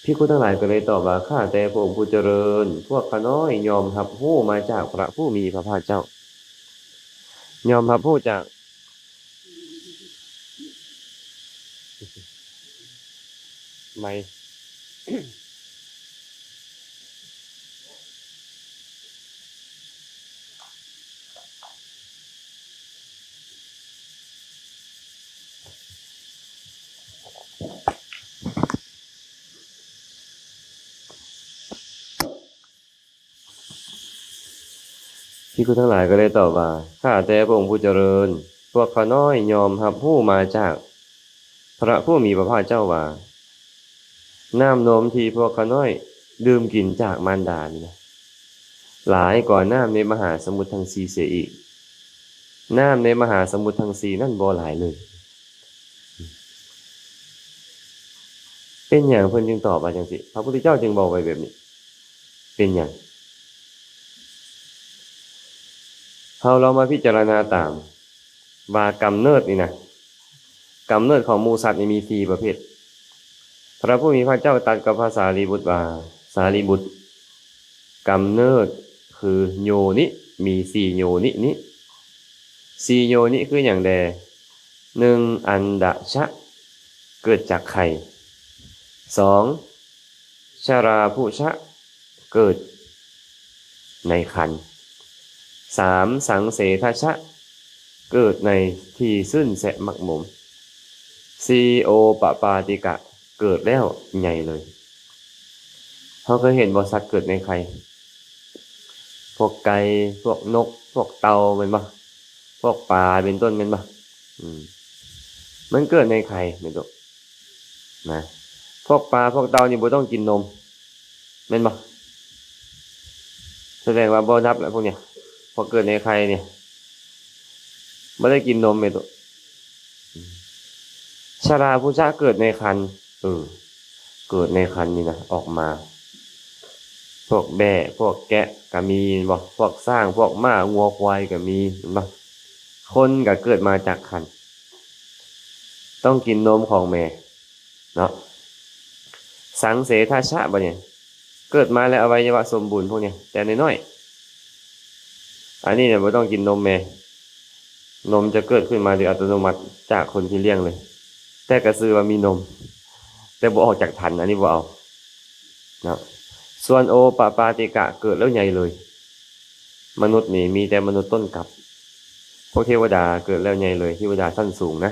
ພິກຂຸທັງຫຼາຍກໍເລີຍຕອບວ່າ ຂ້າແຕ່ພະອົງຜູ້ຈະເລີນ ພວກຂ້ານ້ອຍຍ່ອມຮັບຮູ້ມາຈາກພະຜູ້ມີພະພາກເຈົ້າ ຍ່ອມຮັບຮູ້ຈາກ ໄໝ ພິກຂຸທັງຫຼາຍກໍເລີຍຕອບວ່າ ຂ້າແຕ່ພະອົງຜູ້ຈະເລີນ ພວກຂ້ານ້ອຍຍ່ອມຮັບຮູ້ມາຈາກພະຜູ້ມີພະພາກເຈົ້າວ່າ ນ້ຳນົມທີ່ພວກຂ້ານ້ອຍດື່ມກິນຈາກມານດານີ້ນະ ຫຼາຍກວ່ານ້ຳໃນມະຫາສະໝຸດທັງສີ່ເສຍອີກ. ນ້ຳໃນມະຫາສະໝຸດທັງສີ່ນັ້ນບໍ່ຫຼາຍເລີຍ. ເປັນຫຍັງເພິ່ນຈຶ່ງຕອບວ່າຈັ່ງຊີ້? ພະພຸດທະເຈົ້າຈຶ່ງເວົ້າໄວ້ແບບນີ້ ເປັນຫຍັງ? ເຮົາລອງມາພິຈາລະນາຕາມວ່າກຳເນີດນີ້ນະ ກຳເນີດຂອງໝູ່ສັດນີ້ມີສີ່ປະເພດ. ພະຜູ້ມີພະພາກເຈົ້າຕັດກັບພະສາລີບຸດວ່າ ສາລີບຸດ ກຳເນີດຄືໂຍນິ ມີສີ່ໂຍນິນີ້. ສີ່ໂຍນິຄືຫຍັງແດ່? ໜຶ່ງ ອັນດະຊະ ເກີດຈາກໄຂ່. ສອງ ຊະລາພຸຊະ ເກີດໃນຄັນ. ສາມ ສັງເສທະຊະ ເກີດໃນທີ່ຊື່ນແຊະໝັກໝົມ. ສີ່ ໂອປະປາຕິກະ ເກີດແລ້ວໃຫຍ່ເລີຍ. ເຮົາເຄີຍເຫັນບໍ່ ສັດເກີດໃນໄຂ່? ພວກໄກ່ ພວກນົກ ພວກເຕົ່າ ແມ່ນບໍ່? ພວກປາເປັນຕົ້ນ ແມ່ນບໍ່? ອືມ ມັນເກີດໃນໄຂ່ແມ່ນຕົວະ ນະ. ພວກປາພວກເຕົ່ານີ້ບໍ່ຕ້ອງກິນນົມ ແມ່ນບໍ່? ສະແດງວ່າບໍ່ນັບແຫຼະພວກນີ້ ພວກເກີດໃນໄຂ່ນີ້ ບໍ່ໄດ້ກິນນົມແມ່ນຕົວະ. ຊະລາພຸຊະເກີດໃນຄັນ ເອີ ເກີດໃນຄັນນີ້ນະ ອອກມາ ພວກແບ້ ພວກແກະກະມີແມ່ນບໍ່? ພວກຊ້າງ ພວກມ້າ ງົວ ຄວາຍກະມີແມ່ນບໍ່? ຄົນກະເກີດມາຈາກຄັນ ຕ້ອງກິນນົມຂອງແມ່ເນາະ. ສັງເສທະຊະ ບາດນີ້ ເກີດມາແລ້ວອະໄວຍະວະສົມບູນພວກນີ້ ແຕ່ນ້ອຍໆ ອັນນີ້ນະບໍ່ຕ້ອງກິນນົມແມ່ ນົມຈະເກີດຂຶ້ນມາໂດຍອັດຕະໂນມັດຈາກຄົນທີ່ລ້ຽງເລີຍ ແຕ່ກະຊື່ວ່າມີນົມ ແຕ່ບໍ່ອອກຈາກຄັນ ອັນນີ້ບໍ່ເອົາເນາະ. ສ່ວນໂອປະປາຕິກະເກີດແລ້ວໃຫຍ່ເລີຍ ມະນຸດນີ້ມີແຕ່ມະນຸດຕົ້ນກັບ ພວກເທວະດາເກີດແລ້ວໃຫຍ່ເລີຍ ເທວະດາຊັ້ນສູງນະ.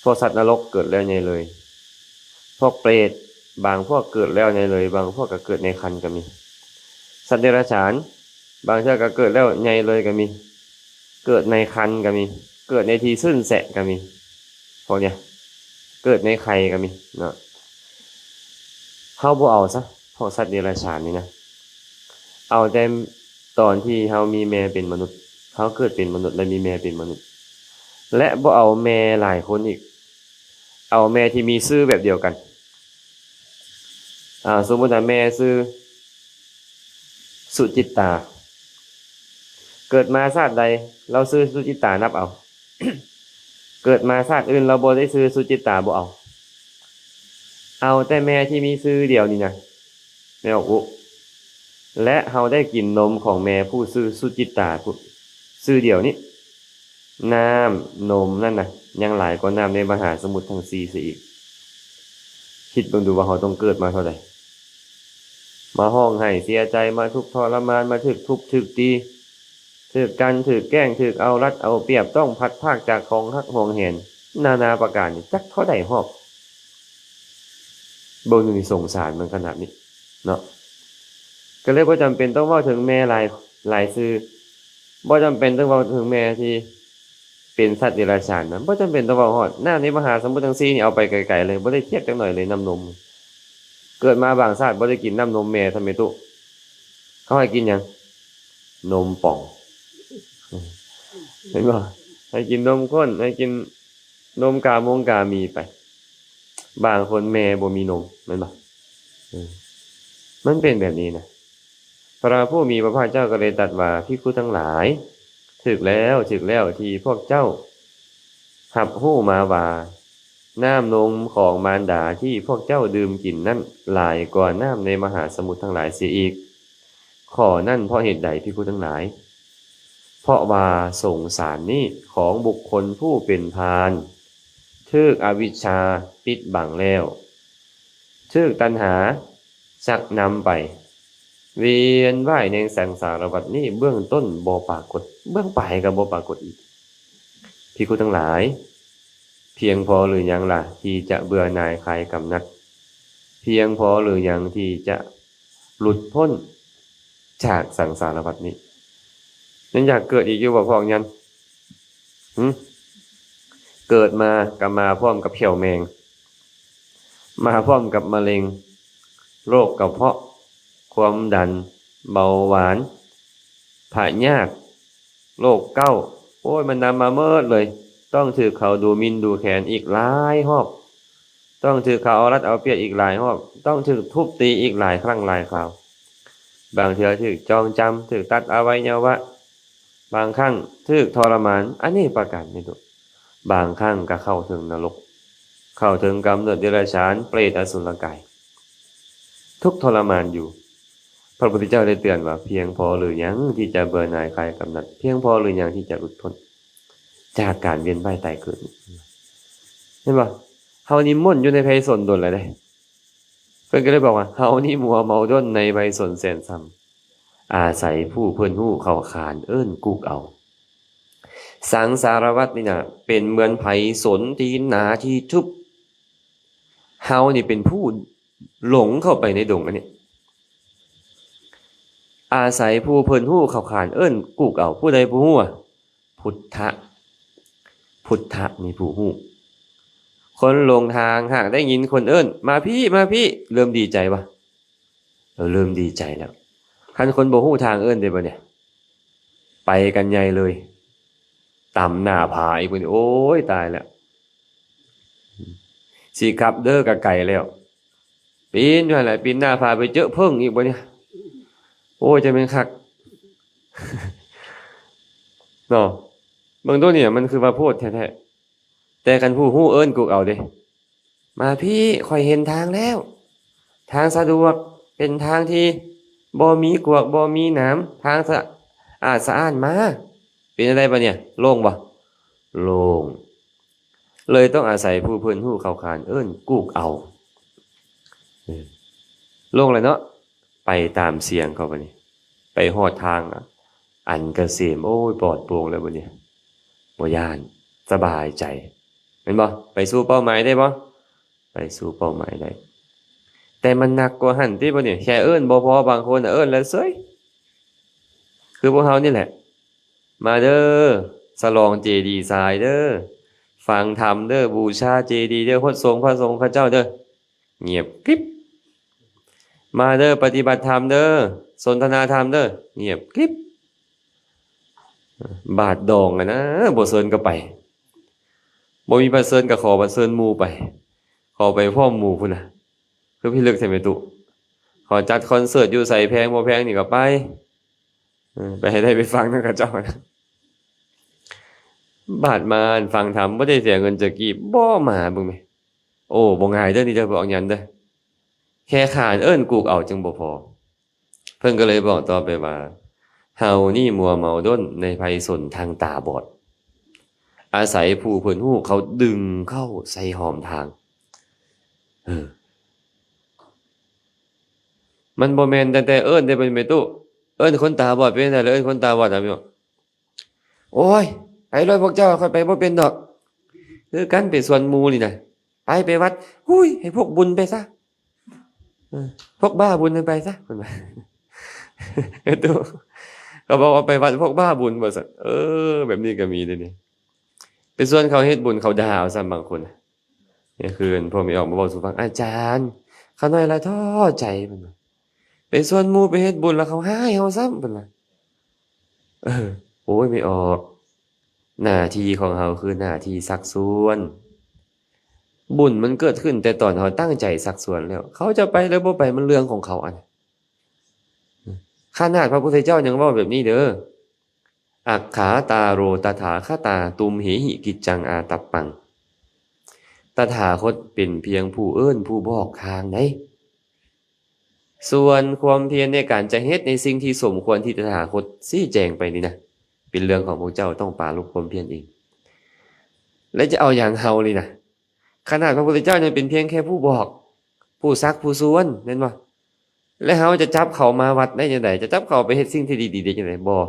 ພວກສັດນະລົກເກີດແລ້ວໃຫຍ່ເລີຍ ພວກເປດ ບາງພວກເກີດແລ້ວໃຫຍ່ເລີຍ ບາງພວກກະເກີດໃນຄັນກະມີ. ສັດເດຍລະສານ ບາງເທື່ອກະເກີດແລ້ວໃຫຍ່ເລີຍກະມີ ເກີດໃນຄັນກະມີ ເກີດໃນທີ່ຊື່ນແຊະກະມີ ພວກນີ້ ເກີດໃນໄຂ່ກະມີເນາະ. ເຮົ ເຮົາບໍ່ເອົາຊະ ພວກສັດເດຍລະສານນີ້ນະ ເອົາແຕ່ຕອນທີ່ເຮົາມີແມ່ເປັນມະນຸດ ເຮົາເກີດເປັນມະນຸດ ແລະ ມີແມ່ເປັນມະນຸດ ແລະ ບໍ່ເອົາແມ່ຫຼາຍຄົນອີກ ເອົາແມ່ທີ່ມີຊື່ແບບດຽວກັນ. ອາ ສົມມຸດວ່າແມ່ຊື່ສຸຈິດຕາ ເກີດມາຊາດໃດລາວຊື່ສຸຈິດຕາ ນັບເອົາ ເກີດມາຊາດອື່ນລາວບໍ່ໄດ້ຊື່ສຸຈິດຕາ ບໍ່ເອົາ ເອົາແຕ່ແມ່ທີ່ມີຊື່ດຽວນີ້ນະ ແມ່ອອກອຸ ແລະ ເຮົາໄດ້ກິນນົມຂອງແມ່ຜູ້ຊື່ສຸຈິດຕາຜູ້ຊື່ດຽວນີ້ ນ້ຳນົມນັ້ນນະ ຍັງຫຼາຍກວ່ານ້ຳໃນມະຫາສະໝຸດທັງສີ່ເສຍອີກ. ຄິດເບິ່ງດູວ່າເຮົາຕ້ອງເກີດມາເທົ່າໃດ ມາຮ້ອງໄຫ້ເສຍໃຈ ມາທຸກທໍລະມານ ມາຖືກທຸບຖືກຕີ ຖືກກັນຖືກແກ້ງ ຖືກເອົາລັດເອົາປຽບ ຕ້ອງພັດພາກຈາກຂອງຮັກຫວງແຫນ ນານາປະການນີ້ ຈັກເທົ່າໃດຮອບ. ເບິ່ງດູນີ້ ສົງສານມັນຂະໜາດນີ້ເນາະ. ກໍເລີຍບໍ່ຈຳເປັນຕ້ອງເວົ້າເຖິງແມ່ຫຼາຍ ຫຼາຍຊື່ ບໍ່ຈຳເປັນຕ້ອງເວົ້າເຖິງແມ່ທີ່ເປັນສັດເດຍລະສານນະ ບໍ່ຈຳເປັນຕ້ອງເວົ້າຮອດ. ນ້ຳໃນມະຫາສະໝຸດທັງສີ່ນີ້ ເອົາໄປໄກໆເລີຍ ບໍ່ໄດ້ທຽບຈັກໜ້ອຍເລີຍ ນ້ຳນົມ. ເກີດມາບາງຊາດບໍ່ໄດ້ກິນນ້ຳນົມແມ່ຊ້ຳເດ ຕຸ ເຂົາໃຫ້ກິນຫຍັງ? ນົມປ່ອງ ເຫັນບໍ່? ໃຫ້ກິນນົມຂ້ນ ໃຫ້ກິນນົມກາມົງກາມີໄປ. ບາງຄົນແມ່ບໍ່ມີນົມ ແມ່ນບໍ່? ເອີ ມັນເປັນແບບນີ້ນະ. ພະຜູ້ມີພະພາກເຈົ້າກໍເລີຍຕັດວ່າ ພິກຂຸທັງຫຼາຍ, ຖືກແລ້ວ, ຖືກແລ້ວທີ່ພວກເຈົ້າຮັບຮູ້ມາວ່າ ນ້ຳນົມຂອງມານດາທີ່ພວກເຈົ້າດື່ມກິນນັ້ນ ຫຼາຍກວ່ານ້ຳໃນມະຫາສະໝຸດທັງຫຼາຍເສຍອີກ. ຂໍ້ນັ້ນເພາະເຫດໃດ, ພິກຂຸທັງຫຼາຍ? ເພາະວ່າສົງສານນີ້ຂອງບຸກຄົນຜູ້ເປັນພານ ຖືກອະວິດຊາປິດບັງແລ້ວ, ຖືກຕັນຫາຊັກນຳໄປ ວຽນວ່າຍໃນສັງສາລະວັດນີ້ ເບື້ອງຕົ້ນບໍ່ປາກົດ, ເບື້ອງປາຍກໍບໍ່ປາກົດອີກ. ພິກຂຸທັງຫຼາຍ, ພຽງພໍຫຼືຍັງລະທີ່ຈະເບື່ອໜ່າຍຄາຍກຳໜັດ? ພຽງພໍຫຼືຍັງທີ່ຈະ ຫຼຸດພົ້ນຈາກສັງສາລະວັດນີ້. ຍັງຢາກເກີດອີກຢູ່ບໍ່ພວກຍັນ? ຫື? ເກີດມາກໍມາພ້ອມກັບແຂ້ວແມງ, ມາພ້ອມກັບມະເລັງ, ໂລກກະເພາະ, ຄວາມດັນ, ເບົາຫວານ, ພະຍາດ, ໂລກເກົາ, ໂອ້ຍ ມັນນຳມາເໝິດເລີຍ. ຕ້ອງຖືກເຂົາດູໝິ່ນດູແຄນອີກຫຼາຍຮອບ. ຕ້ອງຖືກເຂົາເອົາລັດເອົາປຽບອີກຫຼາຍຮອບ, ຕ້ອງຖືກທຸບຕີອີກຫຼາຍຄັ້ງຫຼາຍຄາວ. ບາງເທື່ອຖືກຈອງຈຳ, ຖືກຕັດອະໄວຍະວະ, ບາງຄັ້ງຖືກທໍລະມານອະເນກປະການ ແມ່ນບໍ່? ບາງຄັ້ງກໍເຂົ້າເຖິງນະລົກ, ເຂົ້າເຖິງກຳເນີດເດຍລະສານ, ເປດ, ອະສຸລະກາຍ, ທຸກທໍລະມານຢູ່. ພະພຸດທະເຈົ້າໄດ້ເຕືອນວ່າ ພຽງພໍຫຼືຍັງທີ່ຈະເບື່ອໜ່າຍຄາຍກຳໜັດ? ພຽງພໍຫຼືຍັງທີ່ຈະຫຼຸດພົ້ນ ຈາກການວຽນວ່າຍຕາຍເກີດ. ເຫັນບໍ່? ເຮົານີ້ມົ້ນຢູ່ໃນໄພສົນດົນແລ້ວເດ້. ເພິ່ນກໍເລີຍບອກວ່າ ເຮົານີ້ມົວເມົາດົນໃນໄພສົນແສນຊ່ຳ, ອາໄສຜູ້ເພິ່ນຮູ້ເຂົ້າຄານເອີ້ນກຸກເອົາ. ສັງສາລະວັດນີ້ນະ ເປັນເໝືອນໄພສົນທີ່ໜາທີ່ທຶບ. ເຮົານີ້ເປັນຜູ້ຫຼົງເຂົ້າໄປໃນດົງອັນນີ້. ອາໄສຜູ້ເພິ່ນຮູ້ເຂົ້າຄານເອີ້ນກຸກເອົາ. ຜູ້ໃດຜູ້ຮູ້? ພຸດທະ, ພຸດທະນີ້ຜູ້ຮູ້. ຄົນຫຼົງທາງຫາກໄດ້ຍິນຄົນເອີ້ນ ມາພີ້ ມາພີ້ ເລີ່ມດີໃຈບໍ່? ເອີ ເລີ່ມດີໃຈແລ້ວ. ຄັນຄົນບໍ່ຮູ້ທາງເອີ້ນເດ້ບັດນີ້ ໄປກັນໃຫຍ່ເລີຍ, ຕຳໜ້າຜາອີກບັດນີ້ ໂອ້ຍ ຕາຍແລ້ວ. ຊິກັບເດີ ກະໄກແລ້ວ. ປີນຢູ່ຫັ້ນແຫຼະ, ປີນໜ້າຜາໄປເຈີເຜິ້ງອີກບັດນີ້ ໂອ້ຍ ຈະແມ່ນຄັກເນາະ. ເບິ່ງໂຕນີ້ ມັນຄືວ່າໂພດແທ້ໆ. ແຕ່ຄັນຜູ້ຮູ້ເອີ້ນກຸກເອົາເດ້, ມາພີ້ ຂ້ອຍເຫັນທາງແລ້ວ, ທາງສະດວກ, ເປັນທາງທີ່ບໍ່ມີກວາກ ບໍ່ມີໜາມ, ທາງສະອາດສະອ້ານ, ມາ. ເປັນຈັ່ງໃດບັດນີ້? ໂລ່ງບໍ່? ໂລ່ງ. ເລີຍຕ້ອງອາໄສຜູ້ເພິ່ນຮູ້ເຂົ້າຄານເອີ້ນກຸກເອົາ. ເອີ ລົງແລ້ວເນາະ, ໄປຕາມສຽງເຂົາບັດນີ້, ໄປຮອດທາງອັນກະເສມ. ໂອ້ຍ ປອດໂປ່ງແລ້ວບັດນີ້, ບໍ່ຢ້ານ, ສະບາຍໃຈ. ແມ່ນບໍ່? ໄປສູ່ເປົ້າໝາຍໄດ້ບໍ່? ໄປສູ່ເປົ້າໝາຍໄດ້. ແຕ່ມັນໜັກກວ່າຫັ້ນຕິບັດນີ້, ແຄ່ເອີ້ນບໍ່ພໍ, ບາງຄົນເອີ້ນແລ້ວເຊີຍ. ຄືພວກເຮົານີ້ແຫຼະ. ມາເດີ ສະຫຼອງເຈດີຊາຍເດີ, ຟັງທຳເດີ, ບູຊາເຈດີເດີ, ຫົດສົງພະສົງພະເຈົ້າເດີ. ງຽບກຣິບ. ມາເດີ ປະຕິບັດທຳເດີ ສົນທະນາທຳເດີ. ງຽບກຣິບ. ບາດດອງຫັ້ນນະ ບໍ່ເຊີນກໍໄປ ບໍ່ມີໃຜເຊີນກໍຂໍ ບັດເຊີນໝູ່ໄປ ຂໍໄປພ້ອມໝູ່ພຸ້ນນະ. ຄືພິລຶກແທ້ແມ່ຕູ້. ເຂົາຈັດຄອນເສີດຢູ່ໃສ ແພງບໍ່ແພງນີ້ກໍໄປ ເອີ ໄປໃຫ້ໄດ້ໄປຟັງນຳເຂົາເຈົ້ານະ. ບາດມາຟັງທຳ ບໍ່ໄດ້ເສຍເງິນຈັກກີບ ບໍ່ມາເບິ່ງແມ. ໂອ້ ບໍ່ງ່າຍເດີນີ້ເດີ ບໍ່ອອກຫຍັງເດີ ແຄ່ຂານເອີ້ນກູກເອົາຈຶ່ງບໍ່ພໍ. ເພິ່ນກໍເລີຍບອກຕໍ່ໄປວ່າ ເຮົານີ້ມົວເມົາດົນໃນໄພສົນທາງຕາບອດ ອາໄສຜູ້ເພິ່ນຮູ້ເຂົາດຶງເຂົ້າໃສ່ຮ່ອມທາງ. ເອີ ມັນບໍ່ແມ່ນຕັ້ງແຕ່ເອີ້ນເດ້ ເປັນແມ່ຕູ້ ເອີ້ນຄົນຕາບອດເປັນຈັ່ງໃດລະ ເອີ້ນຄົນຕາບອດນະ ໂອ້ຍ ໄປໂລດພວກເຈົ້າ ຂ້ອຍໄປບໍ່ເປັນດອກ. ຄືກັນໄປຊວນໝູ່ນີ້ນະ ໄປ ໄປວັດ ຫຸ້ຍ ໃຫ້ພວກບຸນໄປຊະ ເອີ ພວກບ້າບຸນໃຫ້ໄປຊະ ເພິ່ນວ່າ. ເອີ ຕູ້ ເຂົາບອກວ່າໄປວັດພວກບ້າບຸນວ່າຊັ້ນ. ເອີ ແບບນີ້ກໍມີເດ້ນີ້ ໄປຊວນເຂົາເຮັດບຸນ ເຂົາດ່າເອົາຊ້ຳບາງຄົນ. ນີ້ຄືພວກແມ່ອອກມາເວົ້າສູ່ຟັງ ອາຈານ ຂ້ານ້ອຍລະທໍ້ໃຈ ເພິ່ນວ່າ ໄປຊວນໝູ່ໄປເຮັດບຸນລະເຂົາຮ້າຍເຮົາຊ້ຳ ເພິ່ນວ່າ. ເອີ ໂອ້ຍ ແມ່ອອກ ໜ້າທີ່ຂອງເຮົາຄືໜ້າທີ່ຊັກຊວນ. ບຸນມັນເກີດຂຶ້ນແຕ່ຕອນເຮົາຕັ້ງໃຈຊັກຊວນແລ້ວ ເຂົາຈະໄປຫຼືບໍ່ໄປມັນເລື່ອງຂອງເຂົາ. ອັນຂະໜາດພະພຸດທະເຈົ້າຍັງເວົ້າແບບນີ້ເດີ ອັກຂາຕາໂຣຕະຖາຄະຕາ ຕຸມເຫຫິກິດຈັງອາຕັບປັງ. ຕະຖາຄົດເປັນພຽງຜູ້ເອີ້ນຜູ້ບອກທາງໃດ໋. ສ່ວນຄວາມພຽນໃນການຈະເຮັດໃນສິ່ງທີ່ສົມຄວນທີ່ຕະຖາຄົດຊີ້ແຈງໄປນີ້ນະ ເປັນເລື່ອງຂອງພວກເຈົ້າ ຕ້ອງປາລົບຄວາມພຽນເອງ. ແລະຈະເອົາຫຍັງເຮົານີ້ນະ ຂະໜາດພະພຸດທະເຈົ້າຍັງເປັນພຽງແຄ່ຜູ້ບອກ ຜູ້ຊັກຜູ້ຊວນ ແມ່ນບໍ່? ແລະເຮົາຈະຈັບເຂົາມາວັດໄດ້ຈັ່ງໃດ? ຈະຈັບເຂົາໄປເຮັດສິ່ງທີ່ດີໆໄດ້ຈັ່ງໃດ? ບໍ່.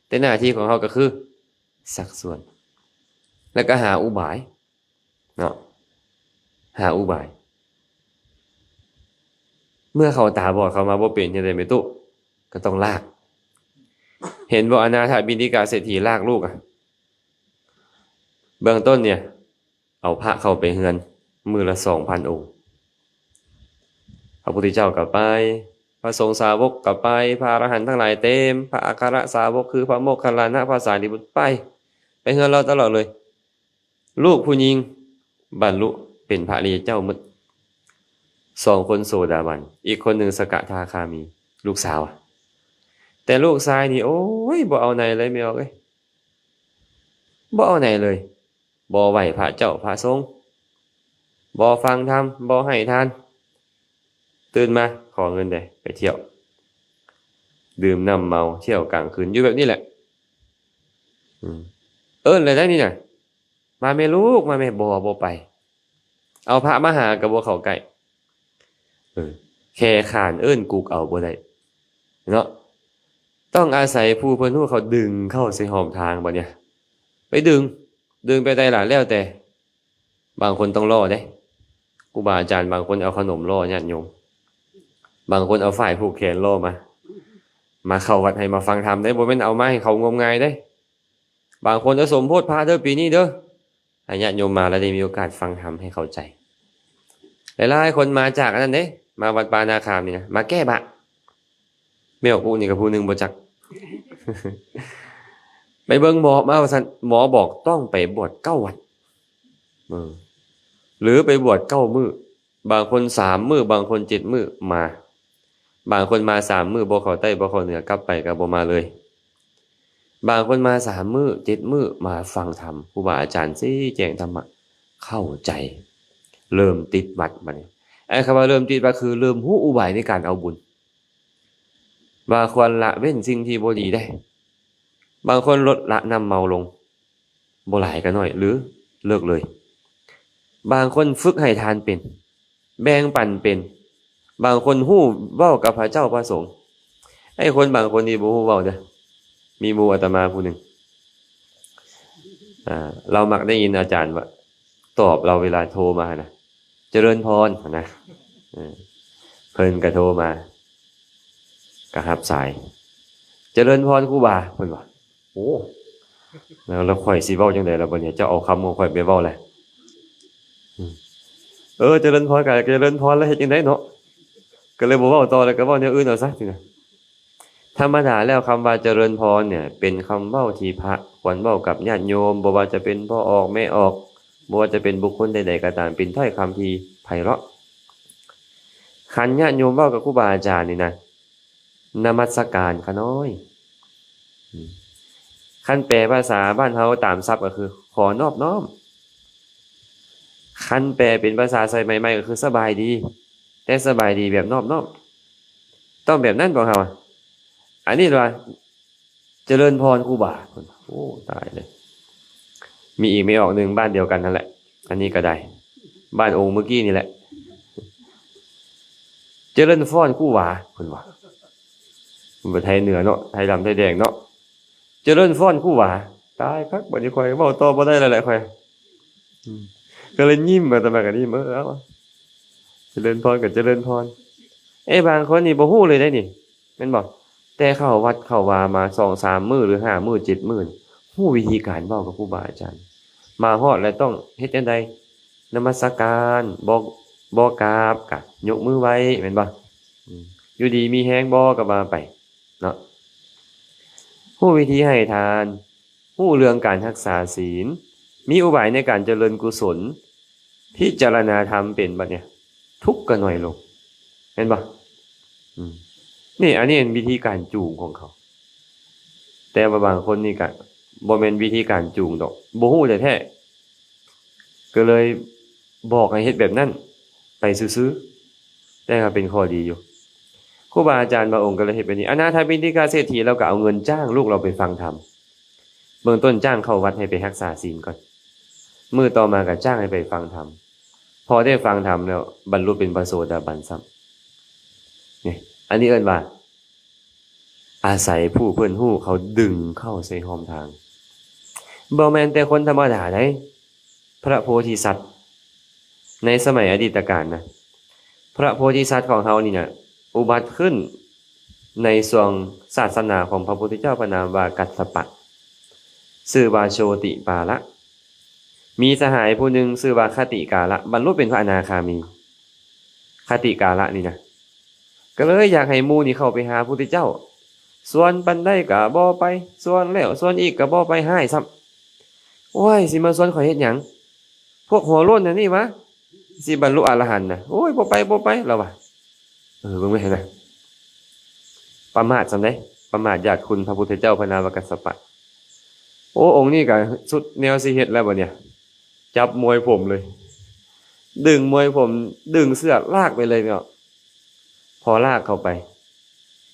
ແຕ່ໜ້າທີ່ຂອງເຮົາກໍຄືຊັກຊວນ ແລ້ວກໍຫາອຸບາຍເນາະ ຫາອຸບາຍ. ເມື່ອເຂົາຕາບອດ ເຂົາມາບໍ່ເປັນຈັ່ງໃດແມ່ຕູ້? ກໍຕ້ອງລາກ. ເຫັນບໍ່ ອະນາຖະບິນທິກະເສດຖີລາກລູກອະ? ເບື້ອງຕົ້ນເນຍ ເອົາພະເຂົ້າໄປເຮືອນມື້ລະສອງພັນອົງ. ພະພຸດທະເຈົ້າກໍໄປ, ພະສົງສາວົກກໍໄປ, ພະອະລະຫັນທັງຫຼາຍເຕັມ, ພະອັກຄະລະສາວົກຄືພະໂມກຄັນລານະ, ພະສາລີບຸດໄປ, ໄປເຮືອນລາວຕະຫຼອດເລີຍ. ລູກຜູ້ຍິງບັນລຸເປັນພະອະລິຍະເຈົ້າໝົດ, ສອງຄົນໂສດາບັນ, ອີກຄົນໜຶ່ງສະກະທາຄາມີ, ລູກສາວ. ແຕ່ລູກຊາຍນີ້ ໂອ້ຍ ບໍ່ເອົາໃນເລີຍ ແມ່ອອກເອີຍ, ບໍ່ເອົາໃນເລີຍ. ບໍ່ໄຫວ້ພະເຈົ້າພະສົງ, ບໍ່ຟັງທຳ, ບໍ່ໃຫ້ທານ, ຕື່ນມາຂໍເງິນແດ່ ໄປທ່ຽວ, ດື່ມນ້ຳເມົາ, ທ່ຽວກາງຄືນ, ຢູ່ແບບນີ້ແຫຼະ. ອືມ ເອີ້ນແລ້ວໄດ໋ນີ້ນະ, ມາແມ່ລູກ, ມາແມ່, ບໍ່, ບໍ່ໄປ. ເອົາພະມາຫາກໍບໍ່ເຂົ້າໃກ້. ເອີ ແຄ່ຂານເອີ້ນກຸກເອົາບໍ່ໄດ້ເນາະ, ຕ້ອງອາໄສຜູ້ເພິ່ນຮູ້ເຂົາດຶງເຂົ້າໃສ່ຮ່ອມທາງ. ບັດນີ້ໄປດຶງ, ດຶງໄປໃດລະ? ແລ້ວແຕ່, ບາງຄົນຕ້ອງຫຼໍ່ເດ້. ຄູບາອາຈານບາງຄົນເອົາຂະໜົມຫຼໍ່ຍາດໂຍມ, ບາງຄົນເອົາຝ້າຍຜູກແຂນຫຼໍ່ມາ, ມາເຂົ້າວັດໃຫ້ມາຟັງທຳເດ້, ບໍ່ແມ່ນເອົາມາໃຫ້ເຂົາງົມງາຍເດ້. ບາງຄົນເອົາສົມໂພດພະເດີ ປີນີ້ເດີ, ໃຫ້ຍາດໂຍມມາແລ້ວໄດ້ມີໂອກາດຟັງທຳໃຫ້ເຂົ້າໃຈ. ຫຼາຍໆຄົນມາຈາກອັນນັ້ນເດ້, ມາວັດປ່ານາຄາມນີ້ນະ, ມາແກ້ບາດ. ແມ່ອອກອຸນີ້ກໍຜູ້ໜຶ່ງບໍ່ຈັກ. ໄປເບິ່ງໝໍມາວ່າຊັ້ນ, ໝໍບອກຕ້ອງໄປບວດເກົ້າວັນ, ເອີ ຫຼືໄປບວດເກົ້າມື້, ບາງຄົນສາມມື້, ບາງຄົນເຈັດມື້ມາ. ບາງຄົນມາສາມມື້ ບໍ່ເຂົ້າໃຕ້ບໍ່ເຂົ້າເໜືອ ກັບໄປກໍບໍ່ມາເລີຍ. ບາງຄົນມາສາມມື້ເຈັດມື້ ມາຟັງທຳ ຄູບາອາຈານຊີ້ແຈງທຳມະ ເຂົ້າໃຈ ເລີ່ມຕິດວັດ. ບັດນີ້ ໄອ້ຄຳວ່າເລີ່ມຕິດວັດ ຄືເລີ່ມຮູ້ອຸບາຍໃນການເອົາບຸນ ວ່າຄວນລະເວັ້ນສິ່ງທີ່ບໍ່ດີໄດ້. ບາງຄົນລົດລະນ້ຳເມົາລົງ ບໍ່ຫຼາຍກໍໜ້ອຍ ຫຼືເລີກເລີຍ. ບາງຄົນຝຶກໃຫ້ທານເປັນ ແບ່ງປັນເປັນ, ບາງຄົນຮູ້ເວົ້າກັບພະເຈົ້າພະສົງ. ໄອ້ຄົນບາງຄົນນີ້ບໍ່ຮູ້ເວົ້າເດີ. ມີໝູ່ອາດຕະມາຜູ້ໜຶ່ງ ອ່າ ລາວມັກໄດ້ຍິນອາຈານວ່າ ຕອບລາວເວລາໂທມາຫັ້ນນະ, ຈະເລີນພອນ ຫັ້ນນະ. ເອີ ເພິ່ນກໍໂທມາ ກໍຮັບສາຍ, ຈະເລີນພອນຄູບາ ເພິ່ນວ່າ. ໂອ້ ແລ້ວ ແລ້ວຂ້ອຍຊິເວົ້າຈັ່ງໃດລະບັດນີ້? ເຈົ້າເອົາຄຳຂອງຂ້ອຍໄປເວົ້າແຫຼະ. ເອີ ຈະເລີນພອນ ກໍຈະເລີນພອນ ແລ້ວເຮັດຈັ່ງໃດເນາະ? ກ ກໍເລີຍບໍ່ເວົ້າຕໍ່ ແລ້ວກໍເວົ້າແນວອື່ນເອົາຊະ ທຳມະດາແລ້ວຄຳວ່າຈະເລີນພອນເນ່ຍ ເປັນຄຳເວົ້າທີ່ພະຄວນເວົ້າກັບຍາດໂຍມ, ບໍ່ວ່າຈະເປັນພໍ່ອອກແມ່ອອກ, ບໍ່ວ່າຈະເປັນບຸກຄົນໃດໆກໍຕາມ, ເປັນຖ້ອຍຄຳທີ່ໄພເລາະ. ຄັນຍາດໂຍມເວົ້າກັບຄູບາອາຈານນີ້ນະ, ນະມັດສະການຂ້ານ້ອຍ. ອືມ ຄັນແປພາສາບ້ານເຮົາຕາມສັບກໍຄື ຂໍນອບນ້ອມ. ຄັນແປເປັນພາສາສະໄໝໃໝ່ກໍຄື ສະບາຍດີ, ແຕ່ສະບາຍດີແບບນອບນ້ອມ. ຕ້ອງແບບນັ້ນພວກເຮົາອະ. ອັນນີ້ວ່າ ຈະເລີນພອນຄູບາ. ໂອ້ ຕາຍເລີຍ. ມີອີກແມ່ອອກໜຶ່ງ ບ້ານດຽວກັນຫັ້ນແຫຼະ, ອັນນີ້ກໍໄດ້ ບ້ານອົງເມື່ອກີ້ນີ້ແຫຼະ. ຈະເລີນພອນຄູບາ ເພິ່ນວ່າ. ບໍ່ໄທເໜືອເນາະ, ໄທດຳໄທແດງເນາະ. ຈະເລີນພອນຄູບາ. ຕາຍຄັກ, ບັດນີ້ຂ້ອຍເວົ້າຕໍ່ບໍ່ໄດ້ແລ້ວແຫຼະຂ້ອຍ. ອືມ ກໍເລີຍຍິ້ມ, ອາດຕະມາກໍຍິ້ມ, ເອີ ເອົາ ຈະເລີນພອນກໍຈະເລີນພອນ. ເອີ ບາງຄົນນີ້ບໍ່ຮູ້ເລີຍເດ້ນີ້ ແມ່ນບໍ່? ແຕ່ເຂົ້າວັດເຂົ້າວາມາສອງສາມມື້ ຫຼື ຫ້າມື້ເຈັດມື້ ຮູ້ວິທີການເວົ້າກັບຄູບາອາຈານ. ມາຮອດແລ້ວຕ້ອງເຮັດຈັ່ງໃດ? ນະມັດສະການ, ບໍ່ ບໍ່ກາບ ກະຍົກມືໄຫວ້ ແມ່ນບໍ່? ອືມ ຢູ່ດີມີແຮງບໍ່ ກໍວ່າໄປເນາະ. ຮູ້ວິທີໃຫ້ທານ, ຮູ້ເລື່ອງການຮັກສາສິນ, ມີອຸບາຍໃນການຈະເລີນກຸສົນ, ພິຈາລະນາທຳເປັນບັດເນີ້ຍ ທຸກກໍໜ້ອຍລົງ ແມ່ນບໍ່? ອືມ ນີ້ ອັນນີ້ເປັນວິທີການຈູງຂອງເຂົາ. ແຕ່ວ່າບາງຄົນນີ້ກະບໍ່ແມ່ນວິທີການຈູງດອກ, ບໍ່ຮູ້ແທ້ໆ ກໍເລີຍບອກໃຫ້ເຮັດແບບນັ້ນໄປຊື່ໆ, ແຕ່ກໍເປັນຂໍ້ດີຢູ່. ຄູບາອາຈານບາງອົງກໍເລີຍເຮັດແບບນີ້. ອະນາຖະປິນທິກະເສດຖີ ລາວກໍເອົາເງິນຈ້າງລູກລາວໄປຟັງທຳ. ເບື້ອງຕົ້ນຈ້າງເຂົ້າວັດໃຫ້ໄປຮັກສາສິນກ່ອນ, ມື້ຕໍ່ມາກໍຈ້າງໃຫ້ໄປຟັງທຳ. ພໍໄດ້ຟັງທຳແລ້ວ ບັນລຸເປັນພະໂສດາບັນຊ້ຳ. ນີ້ ອັນນີ້ເອີ້ນວ່າ ອາໄສຜູ້ເພິ່ນຮູ້ເຂົາດຶງເຂົ້າໃສ່ຮ່ອມທາງ. ບໍ່ແມ່ນແຕ່ຄົນທຳມະດາໃດ, ພະໂພທິສັດໃນສະໄໝອະດີດຕະການນະ, ພະໂພທິສັດຂອງເຮົານີ້ນະ ອຸບັດຂຶ້ນໃນຊ່ວງສາສະໜາຂອງພະພຸດທະເຈົ້າ ພະນາມວ່າກັດສະປະ, ຊື່ວ່າໂຊຕິປາລະ. ມີສະຫາຍຜູ້ໜຶ່ງຊື່ວ່າຄະຕິກາລະ, ບັນລຸເປັນພະອະນາຄາມີ. ຄະຕິກາລະນີ້ນະ ກໍເລີຍຢາກໃຫ້ໝູ່ນີ້ເຂົ້າໄປຫາພຸດທະເຈົ້າ, ຊວນປານໃດກໍບໍ່ໄປ, ຊວນແລ້ວຊວນອີກກໍບໍ່ໄປ, ຮ້າຍຊ້ຳ. ໂອ້ຍ ຊິມາຊວນຂ້ອຍເຮັດຫຍັງ? ພວກຫົວໂລ້ນອັນນີ້ຫວາ ຊິບັນລຸອະລະຫັນນະ. ໂອ້ຍ ບໍ່ໄປ ບໍ່ໄປ ລາວວ່າ. ເອີ ເບິ່ງແມ່ນນະ ປະໝາດສ່ຳໃດ, ປະໝາດຍາດຄຸນພະພຸດທະເຈົ້າ ພະນາມວ່າກັດສະປະ. ໂອ້ ອົງນີ້ກໍສຸດແນວຊິເຮັດແລ້ວບັດເນີ້ຍ. ຈັບມວຍຜົມເລີຍ, ດຶງມວຍຜົມ, ດຶງເສື້ອລາກໄປເລີຍເນາະ. ພໍລາກເຂົ້າໄປ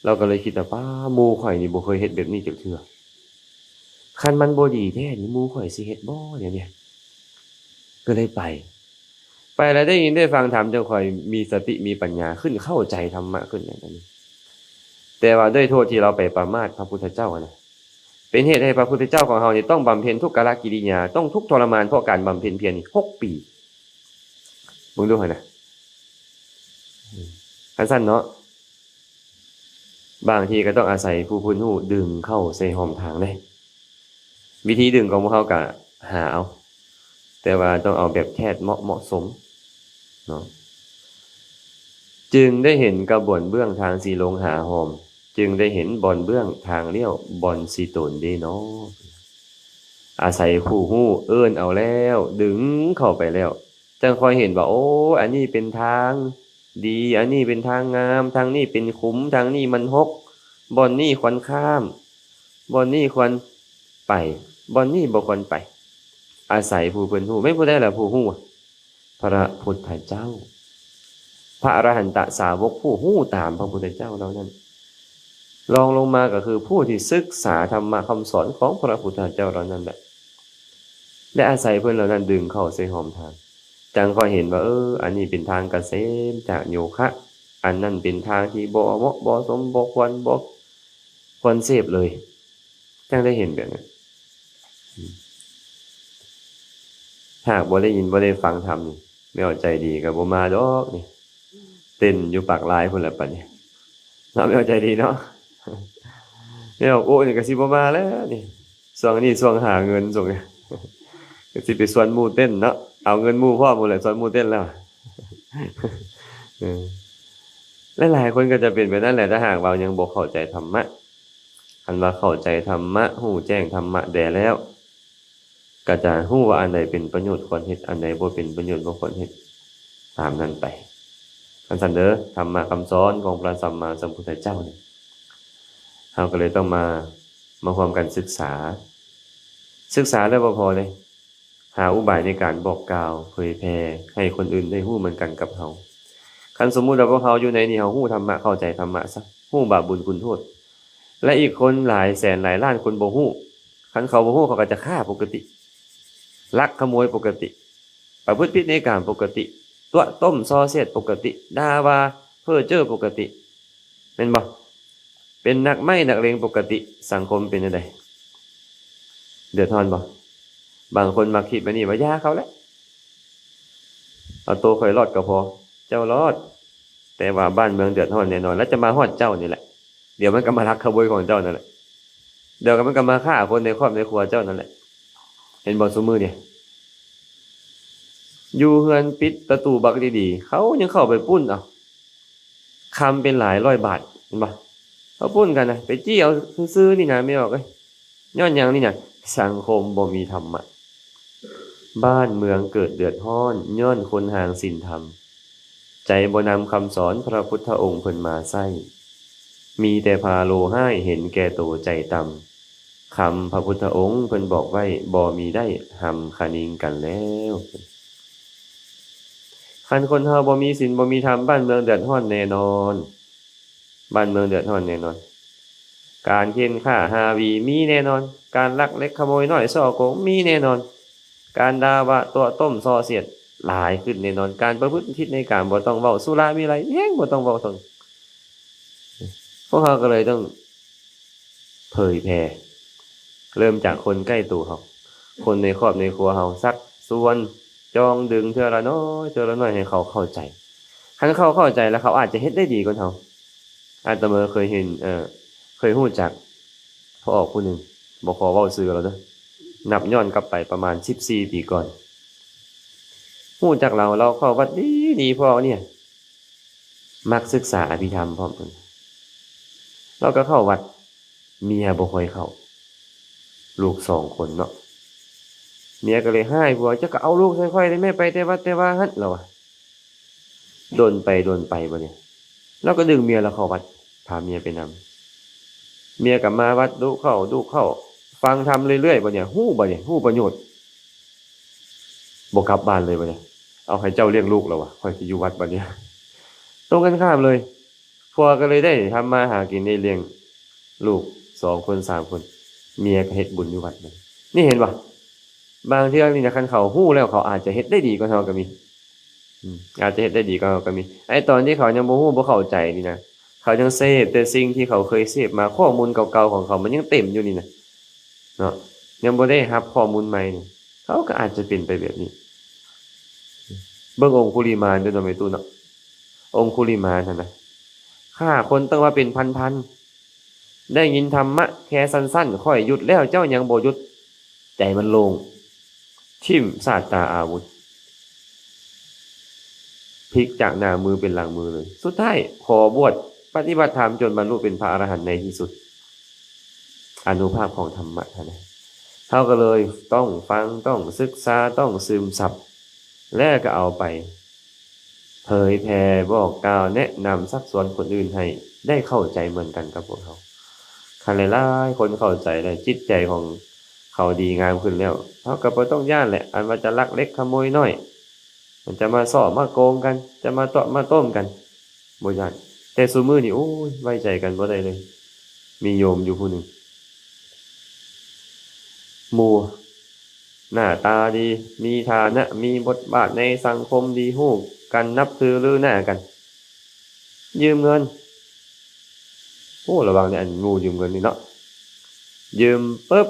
ລາວກໍເລີຍຄິດວ່າ ປ້າ ໝູ່ຂ້ອຍນີ້ບໍ່ເຄີຍເຮັດແບບນີ້ຈັກເທື່ອ. ຄັນມັນບໍ່ດີແທ້ນີ້ ໝູ່ຂ້ອຍຊິເຮັດບໍ່ແນວນີ້? ກໍເລີຍໄປ. ໄປແລ້ວໄດ້ຍິນໄດ້ຟັງທຳ ຈັ່ງຄ່ອຍມີສະຕິມີປັນຍາຂຶ້ນ, ເຂົ້າໃຈທຳມະຂຶ້ນແບບນີ້. ແຕ່ວ່າດ້ວຍໂທດທີ່ລາວໄປປະໝາດພະພຸດທະເຈົ້າຫັ້ນນະ, ເປັນເຫດໃຫ້ພະພຸດທະເຈົ້າຂອງເຮົານີ້ຕ້ອງບຳເພັນທຸກກະລະກິລິຍາ, ຕ້ອງທຸກທໍລະມານເພາະການບຳເພັນພຽນນີ້ຫົກປີ. ເບິ່ງດູຫັ້ນນະ. ຄັນຊັ້ນເນາະ, ບາງທີກໍຕ້ອງອາໄສຜູ້ເພິ່ນຮູ້ດຶງເຂົ້າໃສ່ຮ່ອມທາງເດ້. ວິທີດຶງຂອງພວກເຮົາກໍຫາເອົາ, ແຕ່ວ່າຕ້ອງເອົາແບບແທດເໝາະ ເໝາະສົມເນາະ. ຈຶ່ງໄດ້ເຫັນກະບວນເບື້ອງທາງຊິລົງຫາຮ່ອມ, ຈຶ່ງໄດ້ເຫັນບ່ອນເບື້ອງທາງລ້ຽວ ບ່ອນຊິໂຕນເດເນາະ. ອາໄສຜູ້ຮູ້ເອີ້ນເອົາແລ້ວ, ດຶງເຂົ້າໄປແລ້ວ, ຈັ່ງຄ່ອຍເຫັນວ່າ ໂອ້ ອັນນີ້ເປັນທາງດີ, ອັນນີ້ເປັນທາງງາມ, ທາງນີ້ເປັນຂຸມ, ທາງນີ້ມັນຫົກ, ບ່ອນນີ້ຄວນຂ້າມ, ບ່ອນນີ້ຄວນໄປ, ບ່ອນນີ້ບໍ່ຄວນໄປ. ອາໄສຜູ້ເພິ່ນຮູ້. ແມ່ນຜູ້ໃດລະຜູ້ຮູ້? ພະພຸດທະເຈົ້າ, ພະອະລະຫັນຕະສາວົກຜູ້ຮູ້ຕາມພະພຸດທະເຈົ້າເຫຼົ່ານັ້ນ. ລອງລົງມາກໍຄືຜູ້ທີ່ສຶກສາທຳມະຄຳສອນຂອງພະພຸດທະເຈົ້າເຫຼົ່ານັ້ນແຫຼະ ແລະ ອາໄສເພິ່ນເຫຼົ່ານັ້ນດຶງເຂົ້າໃສ່ຮ່ອມທາງ, ຈັ່ງຄ່ອຍເຫັນວ່າ ເອີ ອັນນີ້ເປັນທາງກະເສມຈະໂຍຄະ, ອັນນັ້ນເປັນທາງທີ່ບໍ່ເໝາະ ບໍ່ສົມ ບໍ່ຄວນ ບໍ່ຄວນເສບເລີຍ. ຈັ່ງໄດ້ເຫັນແບບນັ້ນ. ອືມ ຫາກບໍ່ໄດ້ຍິນບໍ່ໄດ້ຟັງທຳນີ້ ແມ່ອອກໃຈດີກໍບໍ່ມາດອກນີ້, ເຕັ້ນຢູ່ປາກລາຍພຸ້ນແຫຼະບັດນີ້ເນາະ ແມ່ອອກໃຈດີເນາະ. ແມ່ອອກໂອ້ນີ້ກໍຊິບໍ່ມາແລ້ວນີ້, ຊ່ວງນີ້ຊ່ວງຫາເງິນ ຊ່ວງນີ້ກໍຊິໄປຊວນໝູ່ເຕັ້ນເນາະ, ເອົາເງິນໝູ່ພ້ອມພຸ້ນແຫຼະ ຊວນໝູ່ເຕັ້ນແລ້ວ. ເອີ ຫຼາຍໆຄົນກໍຈະເປັນແບບນັ້ນແຫຼະ ຖ້າຫາກວ່າຍັງບໍ່ເຂົ້າໃຈທຳມະ. ຄັນວ່າເຂົ້າໃຈທຳມະ ຮູ້ແຈ້ງທຳມະແດ່ແລ້ວ ກໍຈະຮູ້ວ່າອັນໃດເປັນປະໂຫຍດຄວນເຮັດ ອັນໃດບໍ່ເປັນປະໂຫຍດບໍ່ຄວນເຮັດ ຕາມນັ້ນໄປ. ຄັນຊັ້ນເດີ ທຳມະຄຳສອນຂອງພະສຳມາສຳພຸດທະເຈົ້ານີ້ ເຮົາກໍເລີຍຕ້ອງມາ ມາຮ່ວມກັນສຶກສາ. ສຶກສາແລ້ວບໍ່ພໍເດ້ ຫາອຸບາຍໃນການບອກກ່າວ ເຜີຍແຜ່ໃຫ້ຄົນອື່ນໄດ້ຮູ້ເໝືອນກັນກັບເຮົາ. ຄັນສົມມຸດວ່າພວກເຮົາຢູ່ໃນນີ້ ເຮົາຮູ້ທຳມະ ເຂົ້າໃຈທຳມະຊະ ຮູ້ບາບບຸນຄຸນໂທດ ແລະ ອີກຄົນຫຼາຍແສນຫຼາຍລ້ານຄົນບໍ່ຮູ້. ຄັນເຂົາບໍ່ຮູ້ ເຂົາກໍຈະຂ້າປົກກະຕິ ລັກຂະໂມຍປົກກະຕິ ປະພຶດຜິດໃນກາມປົກກະຕິ ຕົວະຕົ້ມສໍ້ສຽດປົກກະຕິ ດ່າວ່າເພ້ອເຈີປົກກະຕິ ແມ່ນບໍ່? ເປັນນັກໄມ້ນັກເລງປົກກະຕິ ສັງຄົມເປັນແນວໃດ? ເດືອດຮ້ອນບໍ່? ບາງຄົນມັກຄິດແບບນີ້ວ່າ ຢ່າເຂົາແຫຼະ ເອົາໂຕຂ້ອຍລອດກໍພໍ. ເຈົ້າລອດ ແຕ່ວ່າບ້ານເມືອງເດືອດຮ້ອນແນ່ນອນ ແລ້ວຈະມາຮອດເຈົ້ານີ້ແຫຼະ. ດຽວມັນກໍມາລັກຂະໂມຍຂອງເຈົ້ານັ້ນແຫຼະ ດຽວມັນກໍມາຂ້າຄົນໃນຄອບໃນຄົວເຈົ້ານັ້ນແຫຼະ. ເຫັນບໍ່ ຊຸມື້ນີ້ ຢູ່ເຮືອນປິດປະຕູບັກດີໆ ເຂົາຍັງເຂົ້າໄປປຸ້ນເອົາ ຄຳເປັນຫຼາຍຮ້ອຍບາດ ເຫັນບໍ່? ເຂົາປຸ້ນກັນນະ ໄປຈີ້ເອົາຊື່ໆນີ້ນະ ແມ່ອອກເອີຍ. ຍ້ອນຫຍັງນີ້ນະ? ສັງຄົມບໍ່ມີທຳມະ. ບ້ານເມືອງເກີດເດືອດຮ້ອນ ຍ້ອນຄົນຫ່າງສິນທຳ ໃຈບໍ່ນຳຄຳສອນພະພຸດທະອົງເພິ່ນມາໃຊ້ ມີແຕ່ພາໂລຮ້າຍ ເຫັນແກ່ໂຕໃຈຕ່ຳ. ຄຳພະພຸດທະອົງເພິ່ນບອກໄວ້ ບໍ່ມີໄດ້ ຫຳຂະນິງກັນແລ້ວ. ຄັນຄົນເຮົາບໍ່ມີສິນ ບໍ່ມີທຳ ບ້ານເມືອງເດືອດຮ້ອນແນ່ນອນ. ບ້ານເມືອງເດືອດຮ້ອນແນ່ນອນ. ການເຂັນຂ້າຮ່າວີມີແນ່ນອນ. ການລັກເລັກຂະໂມຍນ້ອຍ ສໍ້ໂກງມີແນ່ນອນ. ການດ່າວ່າຕົວະຕົ້ມສໍ້ສຽດຫຼາຍຂຶ້ນແນ່ນອນ. ການປະພຶດຜິດໃນກາມບໍ່ຕ້ອງເວົ້າ. ສຸລາມີໄລແຮງບໍ່ຕ້ອງເວົ້າເຖິງ. ພວກເຮົາກໍເລີຍຕ້ອງເຜີຍແຜ່ ເລີ່ມຈາກຄົນໃກ້ໂຕເຮົາ ຄົນໃນຄອບໃນຄົວເຮົາ ຊັກຊວນ ຈ່ອງດຶງເທື່ອລະນ້ອຍ ເທື່ອລະນ້ອຍ ໃຫ້ເຂົາເຂົ້າໃຈ. ຄັນເຂົາເຂົ້າໃຈແລ້ວ ເຂົາອາດຈະເຮັດໄດ້ດີກວ່າເຮົາ. ອາດຕະມາເຄີຍເຫັນ ເອີ ເຄີຍຮູ້ຈັກພໍ່ອອກຜູ້ໜຶ່ງ ບໍ່ຂໍເວົ້າຊື່ລາວເດີ ນັບຍ້ອນກັບໄປປະມານສິບສີ່ປີກ່ອນ ຮູ້ຈັກລາວ ລາວເຂົ້າວັດດີໆ ພໍ່ອອກນີ້ ມັກສຶກສາອະພິທຳພ້ອມເພິ່ນ ລາວກໍເຂົ້າວັດ ເມຍບໍ່ຄ່ອຍເຂົ້າ ລູກສອງຄົນເນາະ ເມຍກໍເລີຍຮ້າຍຜົວ ເຈົ້າກໍເອົາລູກໃສ່ຂ້ອຍເດ້ແມ້ ໄປແຕ່ວັດແຕ່ວາຫັ້ນ ລາວວ່າ. ດົນໄປດົນໄປບັດນີ້ ລາວກໍດຶງເມຍລາວເຂົ້າວັດ ພາເມຍໄປນຳ ເມຍກໍມາວັດດຸເຂົ້າດຸເຂົ້າ ຟັງທຳເລື້ອຍໆ ບັດນີ້ ຮູ້ບັດນີ້ ຮູ້ປະໂຫຍດ ບໍ່ກັບບ້ານເລີຍບັດນີ້ ເອົາໃຫ້ເຈົ້າລ້ຽງລູກລາວວ່າ ຂ້ອຍຊິຢູ່ວັດບັດນີ້. ຕົງກັນຂ້າມເລີຍ ຜົວກໍເລີຍໄດ້ທຳມາຫາກິນ ໄດ້ລ້ຽງລູກສອງຄົນສາມຄົນ ເມຍກໍເຮັດບຸນຢູ່ວັດ. ນີ້ເຫັນບໍ່? ບາງເທື່ອນີ້ນະ ຄັນເຂົາຮູ້ແລ້ວ ເຂົາອາດຈະເຮັດໄດ້ດີກວ່າເຮົາກໍມີ ອາດຈະເຮັດໄດ້ດີກວ່າເຮົາກໍມີ. ໄອ້ຕອນທີ່ເຂົາຍັງບໍ່ຮູ້ບໍ່ເຂົ້າໃຈນີ້ນະ ເຂົາຍັງເສບແຕ່ສິ່ງທີ່ເຂົາເຄີຍເສບມາ ຂໍ້ມູນເກົ່າໆຂອງເຂົາມັນຍັງເຕັມຢູ່ນີ້ນະ ເນາະ ຍັງບໍ່ໄດ້ຮັບຂໍ້ມູນໃໝ່ນີ້ ເຂົາກໍອາດຈະເປັນໄປແບບນີ້. ເບິ່ງອົງຄຸລິມານເດີເນາະ ແມ່ຕູ້ເນາະ ອົງຄຸລິມານຫັ້ນນະ ຂ້າຄົນຕັ້ງວ່າເປັນພັນໆ ໄດ້ຍິນທຳມະແຄ່ສັ້ນໆ ຂ້ອຍຢຸດແລ້ວ ເຈົ້າຍັງບໍ່ຢຸດ ໃຈມັນໂລ່ງ ຖິ້ມສາດຕາອາວຸດ ພິກຈາກໜ້າມືເປັນຫຼັງມືເລີຍ. ສຸດທ້າຍຂໍບວດປະຕິບັດທຳຈົນບັນລຸເປັນພະອະລະຫັນໃນທີ່ສຸດ. ອານຸພາບຂອງທຳມະຫັ້ນນະ ເຮົາກໍເລີຍຕ້ອງຟັງ ຕ້ອງສຶກສາ ຕ້ອງຊຶມຊັບ ແລ້ວກໍເອົາໄປເຜີຍແຜ່ ບອກກ່າວ ແນະນຳ ຊັກຊວນຄົນອື່ນໃຫ້ໄດ້ເຂົ້າໃຈເໝືອນກັນກັບພວກເຮົາ. ຄັນຫຼາຍໆຄົນເຂົ້າໃຈແລ້ວ ຈິດໃຈຂອງເຂົາດີງາມຂຶ້ນແລ້ວ ເຮົາກໍບໍ່ຕ້ອງຢ້ານແຫຼະ ອັນວ່າຈະລັກເລັກຂະໂມຍນ້ອຍ ມັນຈະມາສໍ້ມາໂກງກັນ ຈະມາຕົວະມາຕົ້ມກັນ ບໍ່ຢ້ານ. ແຕ່ຊຸມື້ນີ້ ໂອ້ຍ ໄວ້ໃຈກັນບໍ່ໄດ້ເລີຍ. ມີໂຍມຢູ່ຜູ້ໜຶ່ງ ໝູ່ໜ້າຕາດີ ມີຖານະ ມີບົດບາດໃນສັງຄົມດີ ຮູ້ກັນນັບຖືລືໜ້າກັນ ຢືມເງິນ. ໂອ້ ລະວັງເດີ ອັນໝູ່ຢືມເງິນນີ້ເນາະ ຢືມປຶບ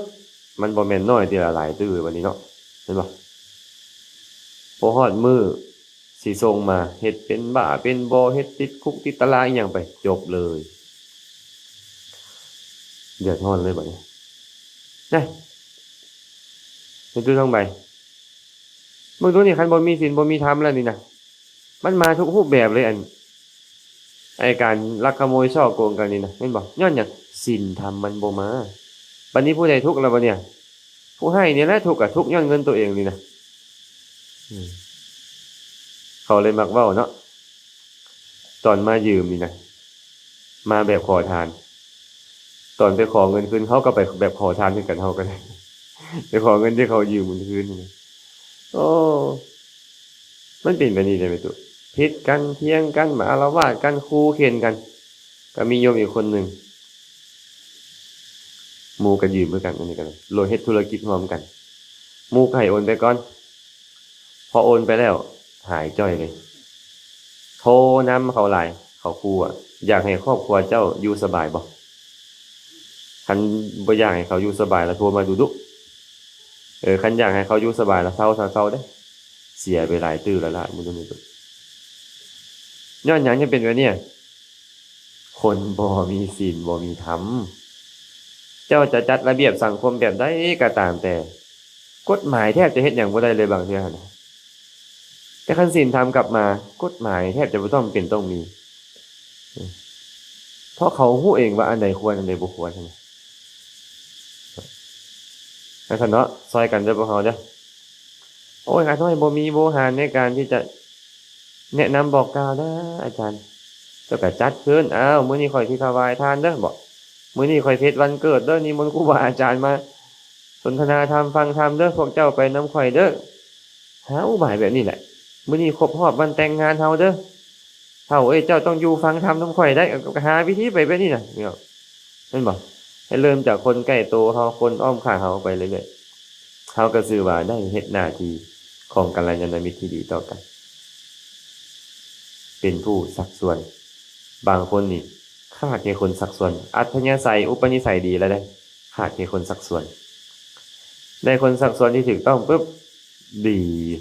ມັນບໍ່ແມ່ນນ້ອຍເທື່ອ ຫຼາຍຕື້ບັດນີ້ເນາະ ເຫັນບໍ່? ພໍຮອດມື້ຊິສົ່ງມາ ເຮັດເປັນບ້າເປັນບໍ່ ເຮັດຕິດຄຸກຕິດຕາລາງອີ່ຫຍັງໄປ ຈົບເລີຍ ເດືອດຮ້ອນເລີຍບັດນີ້. ນະ ເຫັນຕົວທາງໃບ ເບິ່ງຕົວນີ້ ຄັນບໍ່ມີສິນບໍ່ມີທຳແລ້ວນີ້ນະ ມັນມາທຸກຮູບແບບເລີຍ ອັນ ໄອ້ການລັກຂະໂມຍສໍ້ໂກງກັນນີ້ນະ ແມ່ນບໍ່? ຍ້ອນຫຍັງ? ສິນທຳມັນບໍ່ມາ. ບັດນີ້ຜູ້ໃດທຸກລະບັດນີ້? ຜູ້ໃຫ້ນີ້ແຫຼະທຸກ ກະທຸກຍ້ອນເງິນໂຕເອງນີ້ນະ. ອືມ ເຂົາເລີຍມັກເວົ້າເນາະ ຕອນມາຢືມນີ້ນະ ມາແບບຂໍທານ, ຕອນໄປຂໍເງິນຄືນ ເຂົາກໍໄປແບບຂໍທານຄືກັນ ເຮົາກໍໄດ້ ໄປຂໍເງິນທີ່ເຂົາຢືມເງິນຄືນນີ້ນະ. ໂອ້ ມັນເປັນແບບນີ້ເດ້ແມ່ຕູ້, ຜິດກັນ ຖຽງກັນ ມາອາລະວາດກັນ ຂູ່ເຂັນກັນ. ກໍມີໂຍມອີກຄົນໜຶ່ງ ໝູ່ກໍຢືມຄືກັນ ອັນນີ້ກໍໂລເຮັດທຸລະກິດຮ່ວມກັນ, ໝູ່ກໍໃຫ້ໂອນໄປກ່ອນ, ພໍໂອນໄປແລ້ວຫາຍຈ້ອຍເລີຍ. ໂທນຳເຂົາຫຼາຍ ເຂົາຂູ່ວ່າ ຢາກໃຫ້ຄອບຄົວເຈົ້າຢູ່ສະບາຍບໍ່? ຄັນບໍ່ຢາກໃຫ້ເຂົາຢູ່ສະບາຍລະໂທມາດຸໆ. ເອີ ຄັນຢາກໃຫ້ເຂົາຢູ່ສະບາຍລະເຊົາຊະ ເຊົາເດ້. ເສຍໄປຫຼາຍຕື້ລະລະ ມື້ນີ້. ຍ້ອນຫຍັງຈຶ່ງເປັນແບບນີ້? ຄົນບໍ່ມີສິນ ບໍ່ມີທຳ. ເຈົ້າຈະຈັດລະບຽບສັງຄົມແບບໃດກໍຕາມແຕ່ ກົດໝາຍແທບຈະເຮັດຫຍັງບໍ່ໄດ້ເລີຍບາງເທື່ອຫັ້ນນະ. ແຕ່ຄັນສິນທຳກັບມາ ກົດໝາຍແທບຈະບໍ່ຕ້ອງເປັນຕ້ອງມີ ເພາະເຂົາຮູ້ເອງວ່າອັນໃດຄວນ ອັນໃດບໍ່ຄວນຫັ້ນນະ. ຈັ່ງຊັ້ນເນາະ ຊ່ອຍກັນເດີພວກເຮົາເດີ. ໂອ້ຍ ຂ້ານ້ອຍບໍ່ມີໂວຫານໃນການທີ່ຈະແນະນຳບອກກ່າວເດີອາຈານ. ເຈົ້າກໍຈັດຄືນ, ອ້າວ ມື້ນີ້ຂ້ອຍຊິຖວາຍທານເດີ ບອກ ມື້ນີ້ຂ້ອຍເຮັດວັນເກີດເດີ, ນິມົນຄູບາອາຈານມາສົນທະນາທຳ ຟັງທຳເດີ, ພວກເຈົ້າໄປນຳຂ້ອຍເດີ. ຫາອຸບາຍແບບນີ້ແຫຼະ, ມື້ນີ້ຄົບຮອບວັນແຕ່ງງານເຮົາເດີ. ເຖົ້າເອີຍ ເຈົ້າຕ້ອງຢູ່ຟັງທຳນຳຂ້ອຍໄດ້. ກໍຫາວິທີໄປແບບນີ້ນະ ເນາະ ແມ່ນບໍ່? ໃຫ້ເລີ່ມຈາກຄົນໃກ້ໂຕເຮົາ, ຄົນອ້ອມຂ້າງເຮົາໄປເລື້ອຍໆ. ເຮົາກໍຊື່ວ່າໄດ້ເຮັດໜ້າທີ່ຂອງກັນລະຍານະມິດທີ່ດີຕໍ່ກັນ, ເປັນຜູ້ຊັກຊວນ. ບາງຄົນນີ້ຂາດແຕ່ຄົນຊັກຊວນ, ອັດທະຍາໄສ ອຸປະນິໄສດີແລ້ວເດ້, ຂາດແຕ່ຄົນຊັກຊວນ. ໄດ້ຄົນຊັກຊວນທີ່ຖືກຕ້ອງປຶບ ດີ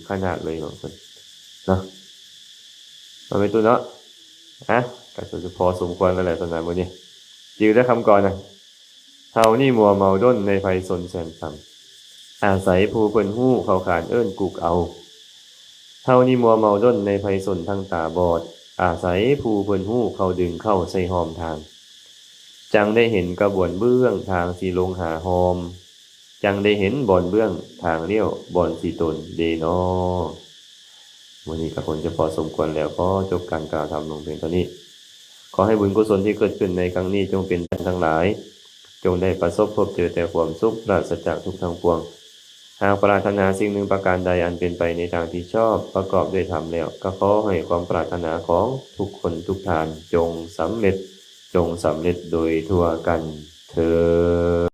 ຂະໜາດເລີຍບາງຄົນເນາະ. ເນາະແມ່ຕູ້ເນາະ. ອະ ກໍສົມ ພໍສົມຄວນແລ້ວແຫຼະ ສຳລັບມື້ນີ້. ຈື່ເດີຄຳກອນນະ, ເຮົານີ້ມົວເມົາດົນໃນໄພສົນແສນສຳ, ອາໄສຜູ້ເພິ່ນຮູ້ເຂົ້າຂານເອີ້ນກຸກເອົາ. ເຮົານີ້ມົວເມົາດົນໃນໄພສົນທັງຕາບອດ, ອາໄສຜູ້ເພິ່ນຮູ້ເຂົ້າດຶງເຂົ້າໃສ່ຮ່ອມທາງ. ຈັ່ງໄດ້ເຫັນກະບວນເບື້ອງທາງຊິລົງຫາຮ່ອມ, ຈັ່ງໄດ້ເຫັນບ່ອນເບື້ອງທາງລ້ຽວບ່ອນຊິຕົນເດນໍ. ມື້ນີ້ກໍຄົງຈະພໍສົມຄວນແລ້ວ, ຂໍຈົບການກ່າວທຳລົງພຽງເທົ່ານີ້. ຂໍໃຫ້ບຸນກຸສົນທີ່ເກີດຂຶ້ນໃນຄັ້ງນີ້ ຈົ່ງເປັນແບບທັງຫຼາຍ, ຈົ່ງໄດ້ປະສົບພົບເຈີແຕ່ຄວາມສຸກ, ປາສະຈາກທຸກທັງປວງ. ຫາກປາດຖະໜາສິ່ງໜຶ່ງປະການໃດອັນເປັນໄປໃນທາງທີ່ຊອບ, ປະກອບດ້ວຍທຳແລ້ວ, ກໍຂໍໃຫ້ຄວາມປາດຖະໜາຂອງທຸກຄົນທຸກທ່ານ ຈົ່ງສຳເລັດ, ຈົ່ງສຳເລັດໂດຍທົ່ວກັນເທີ້ນ.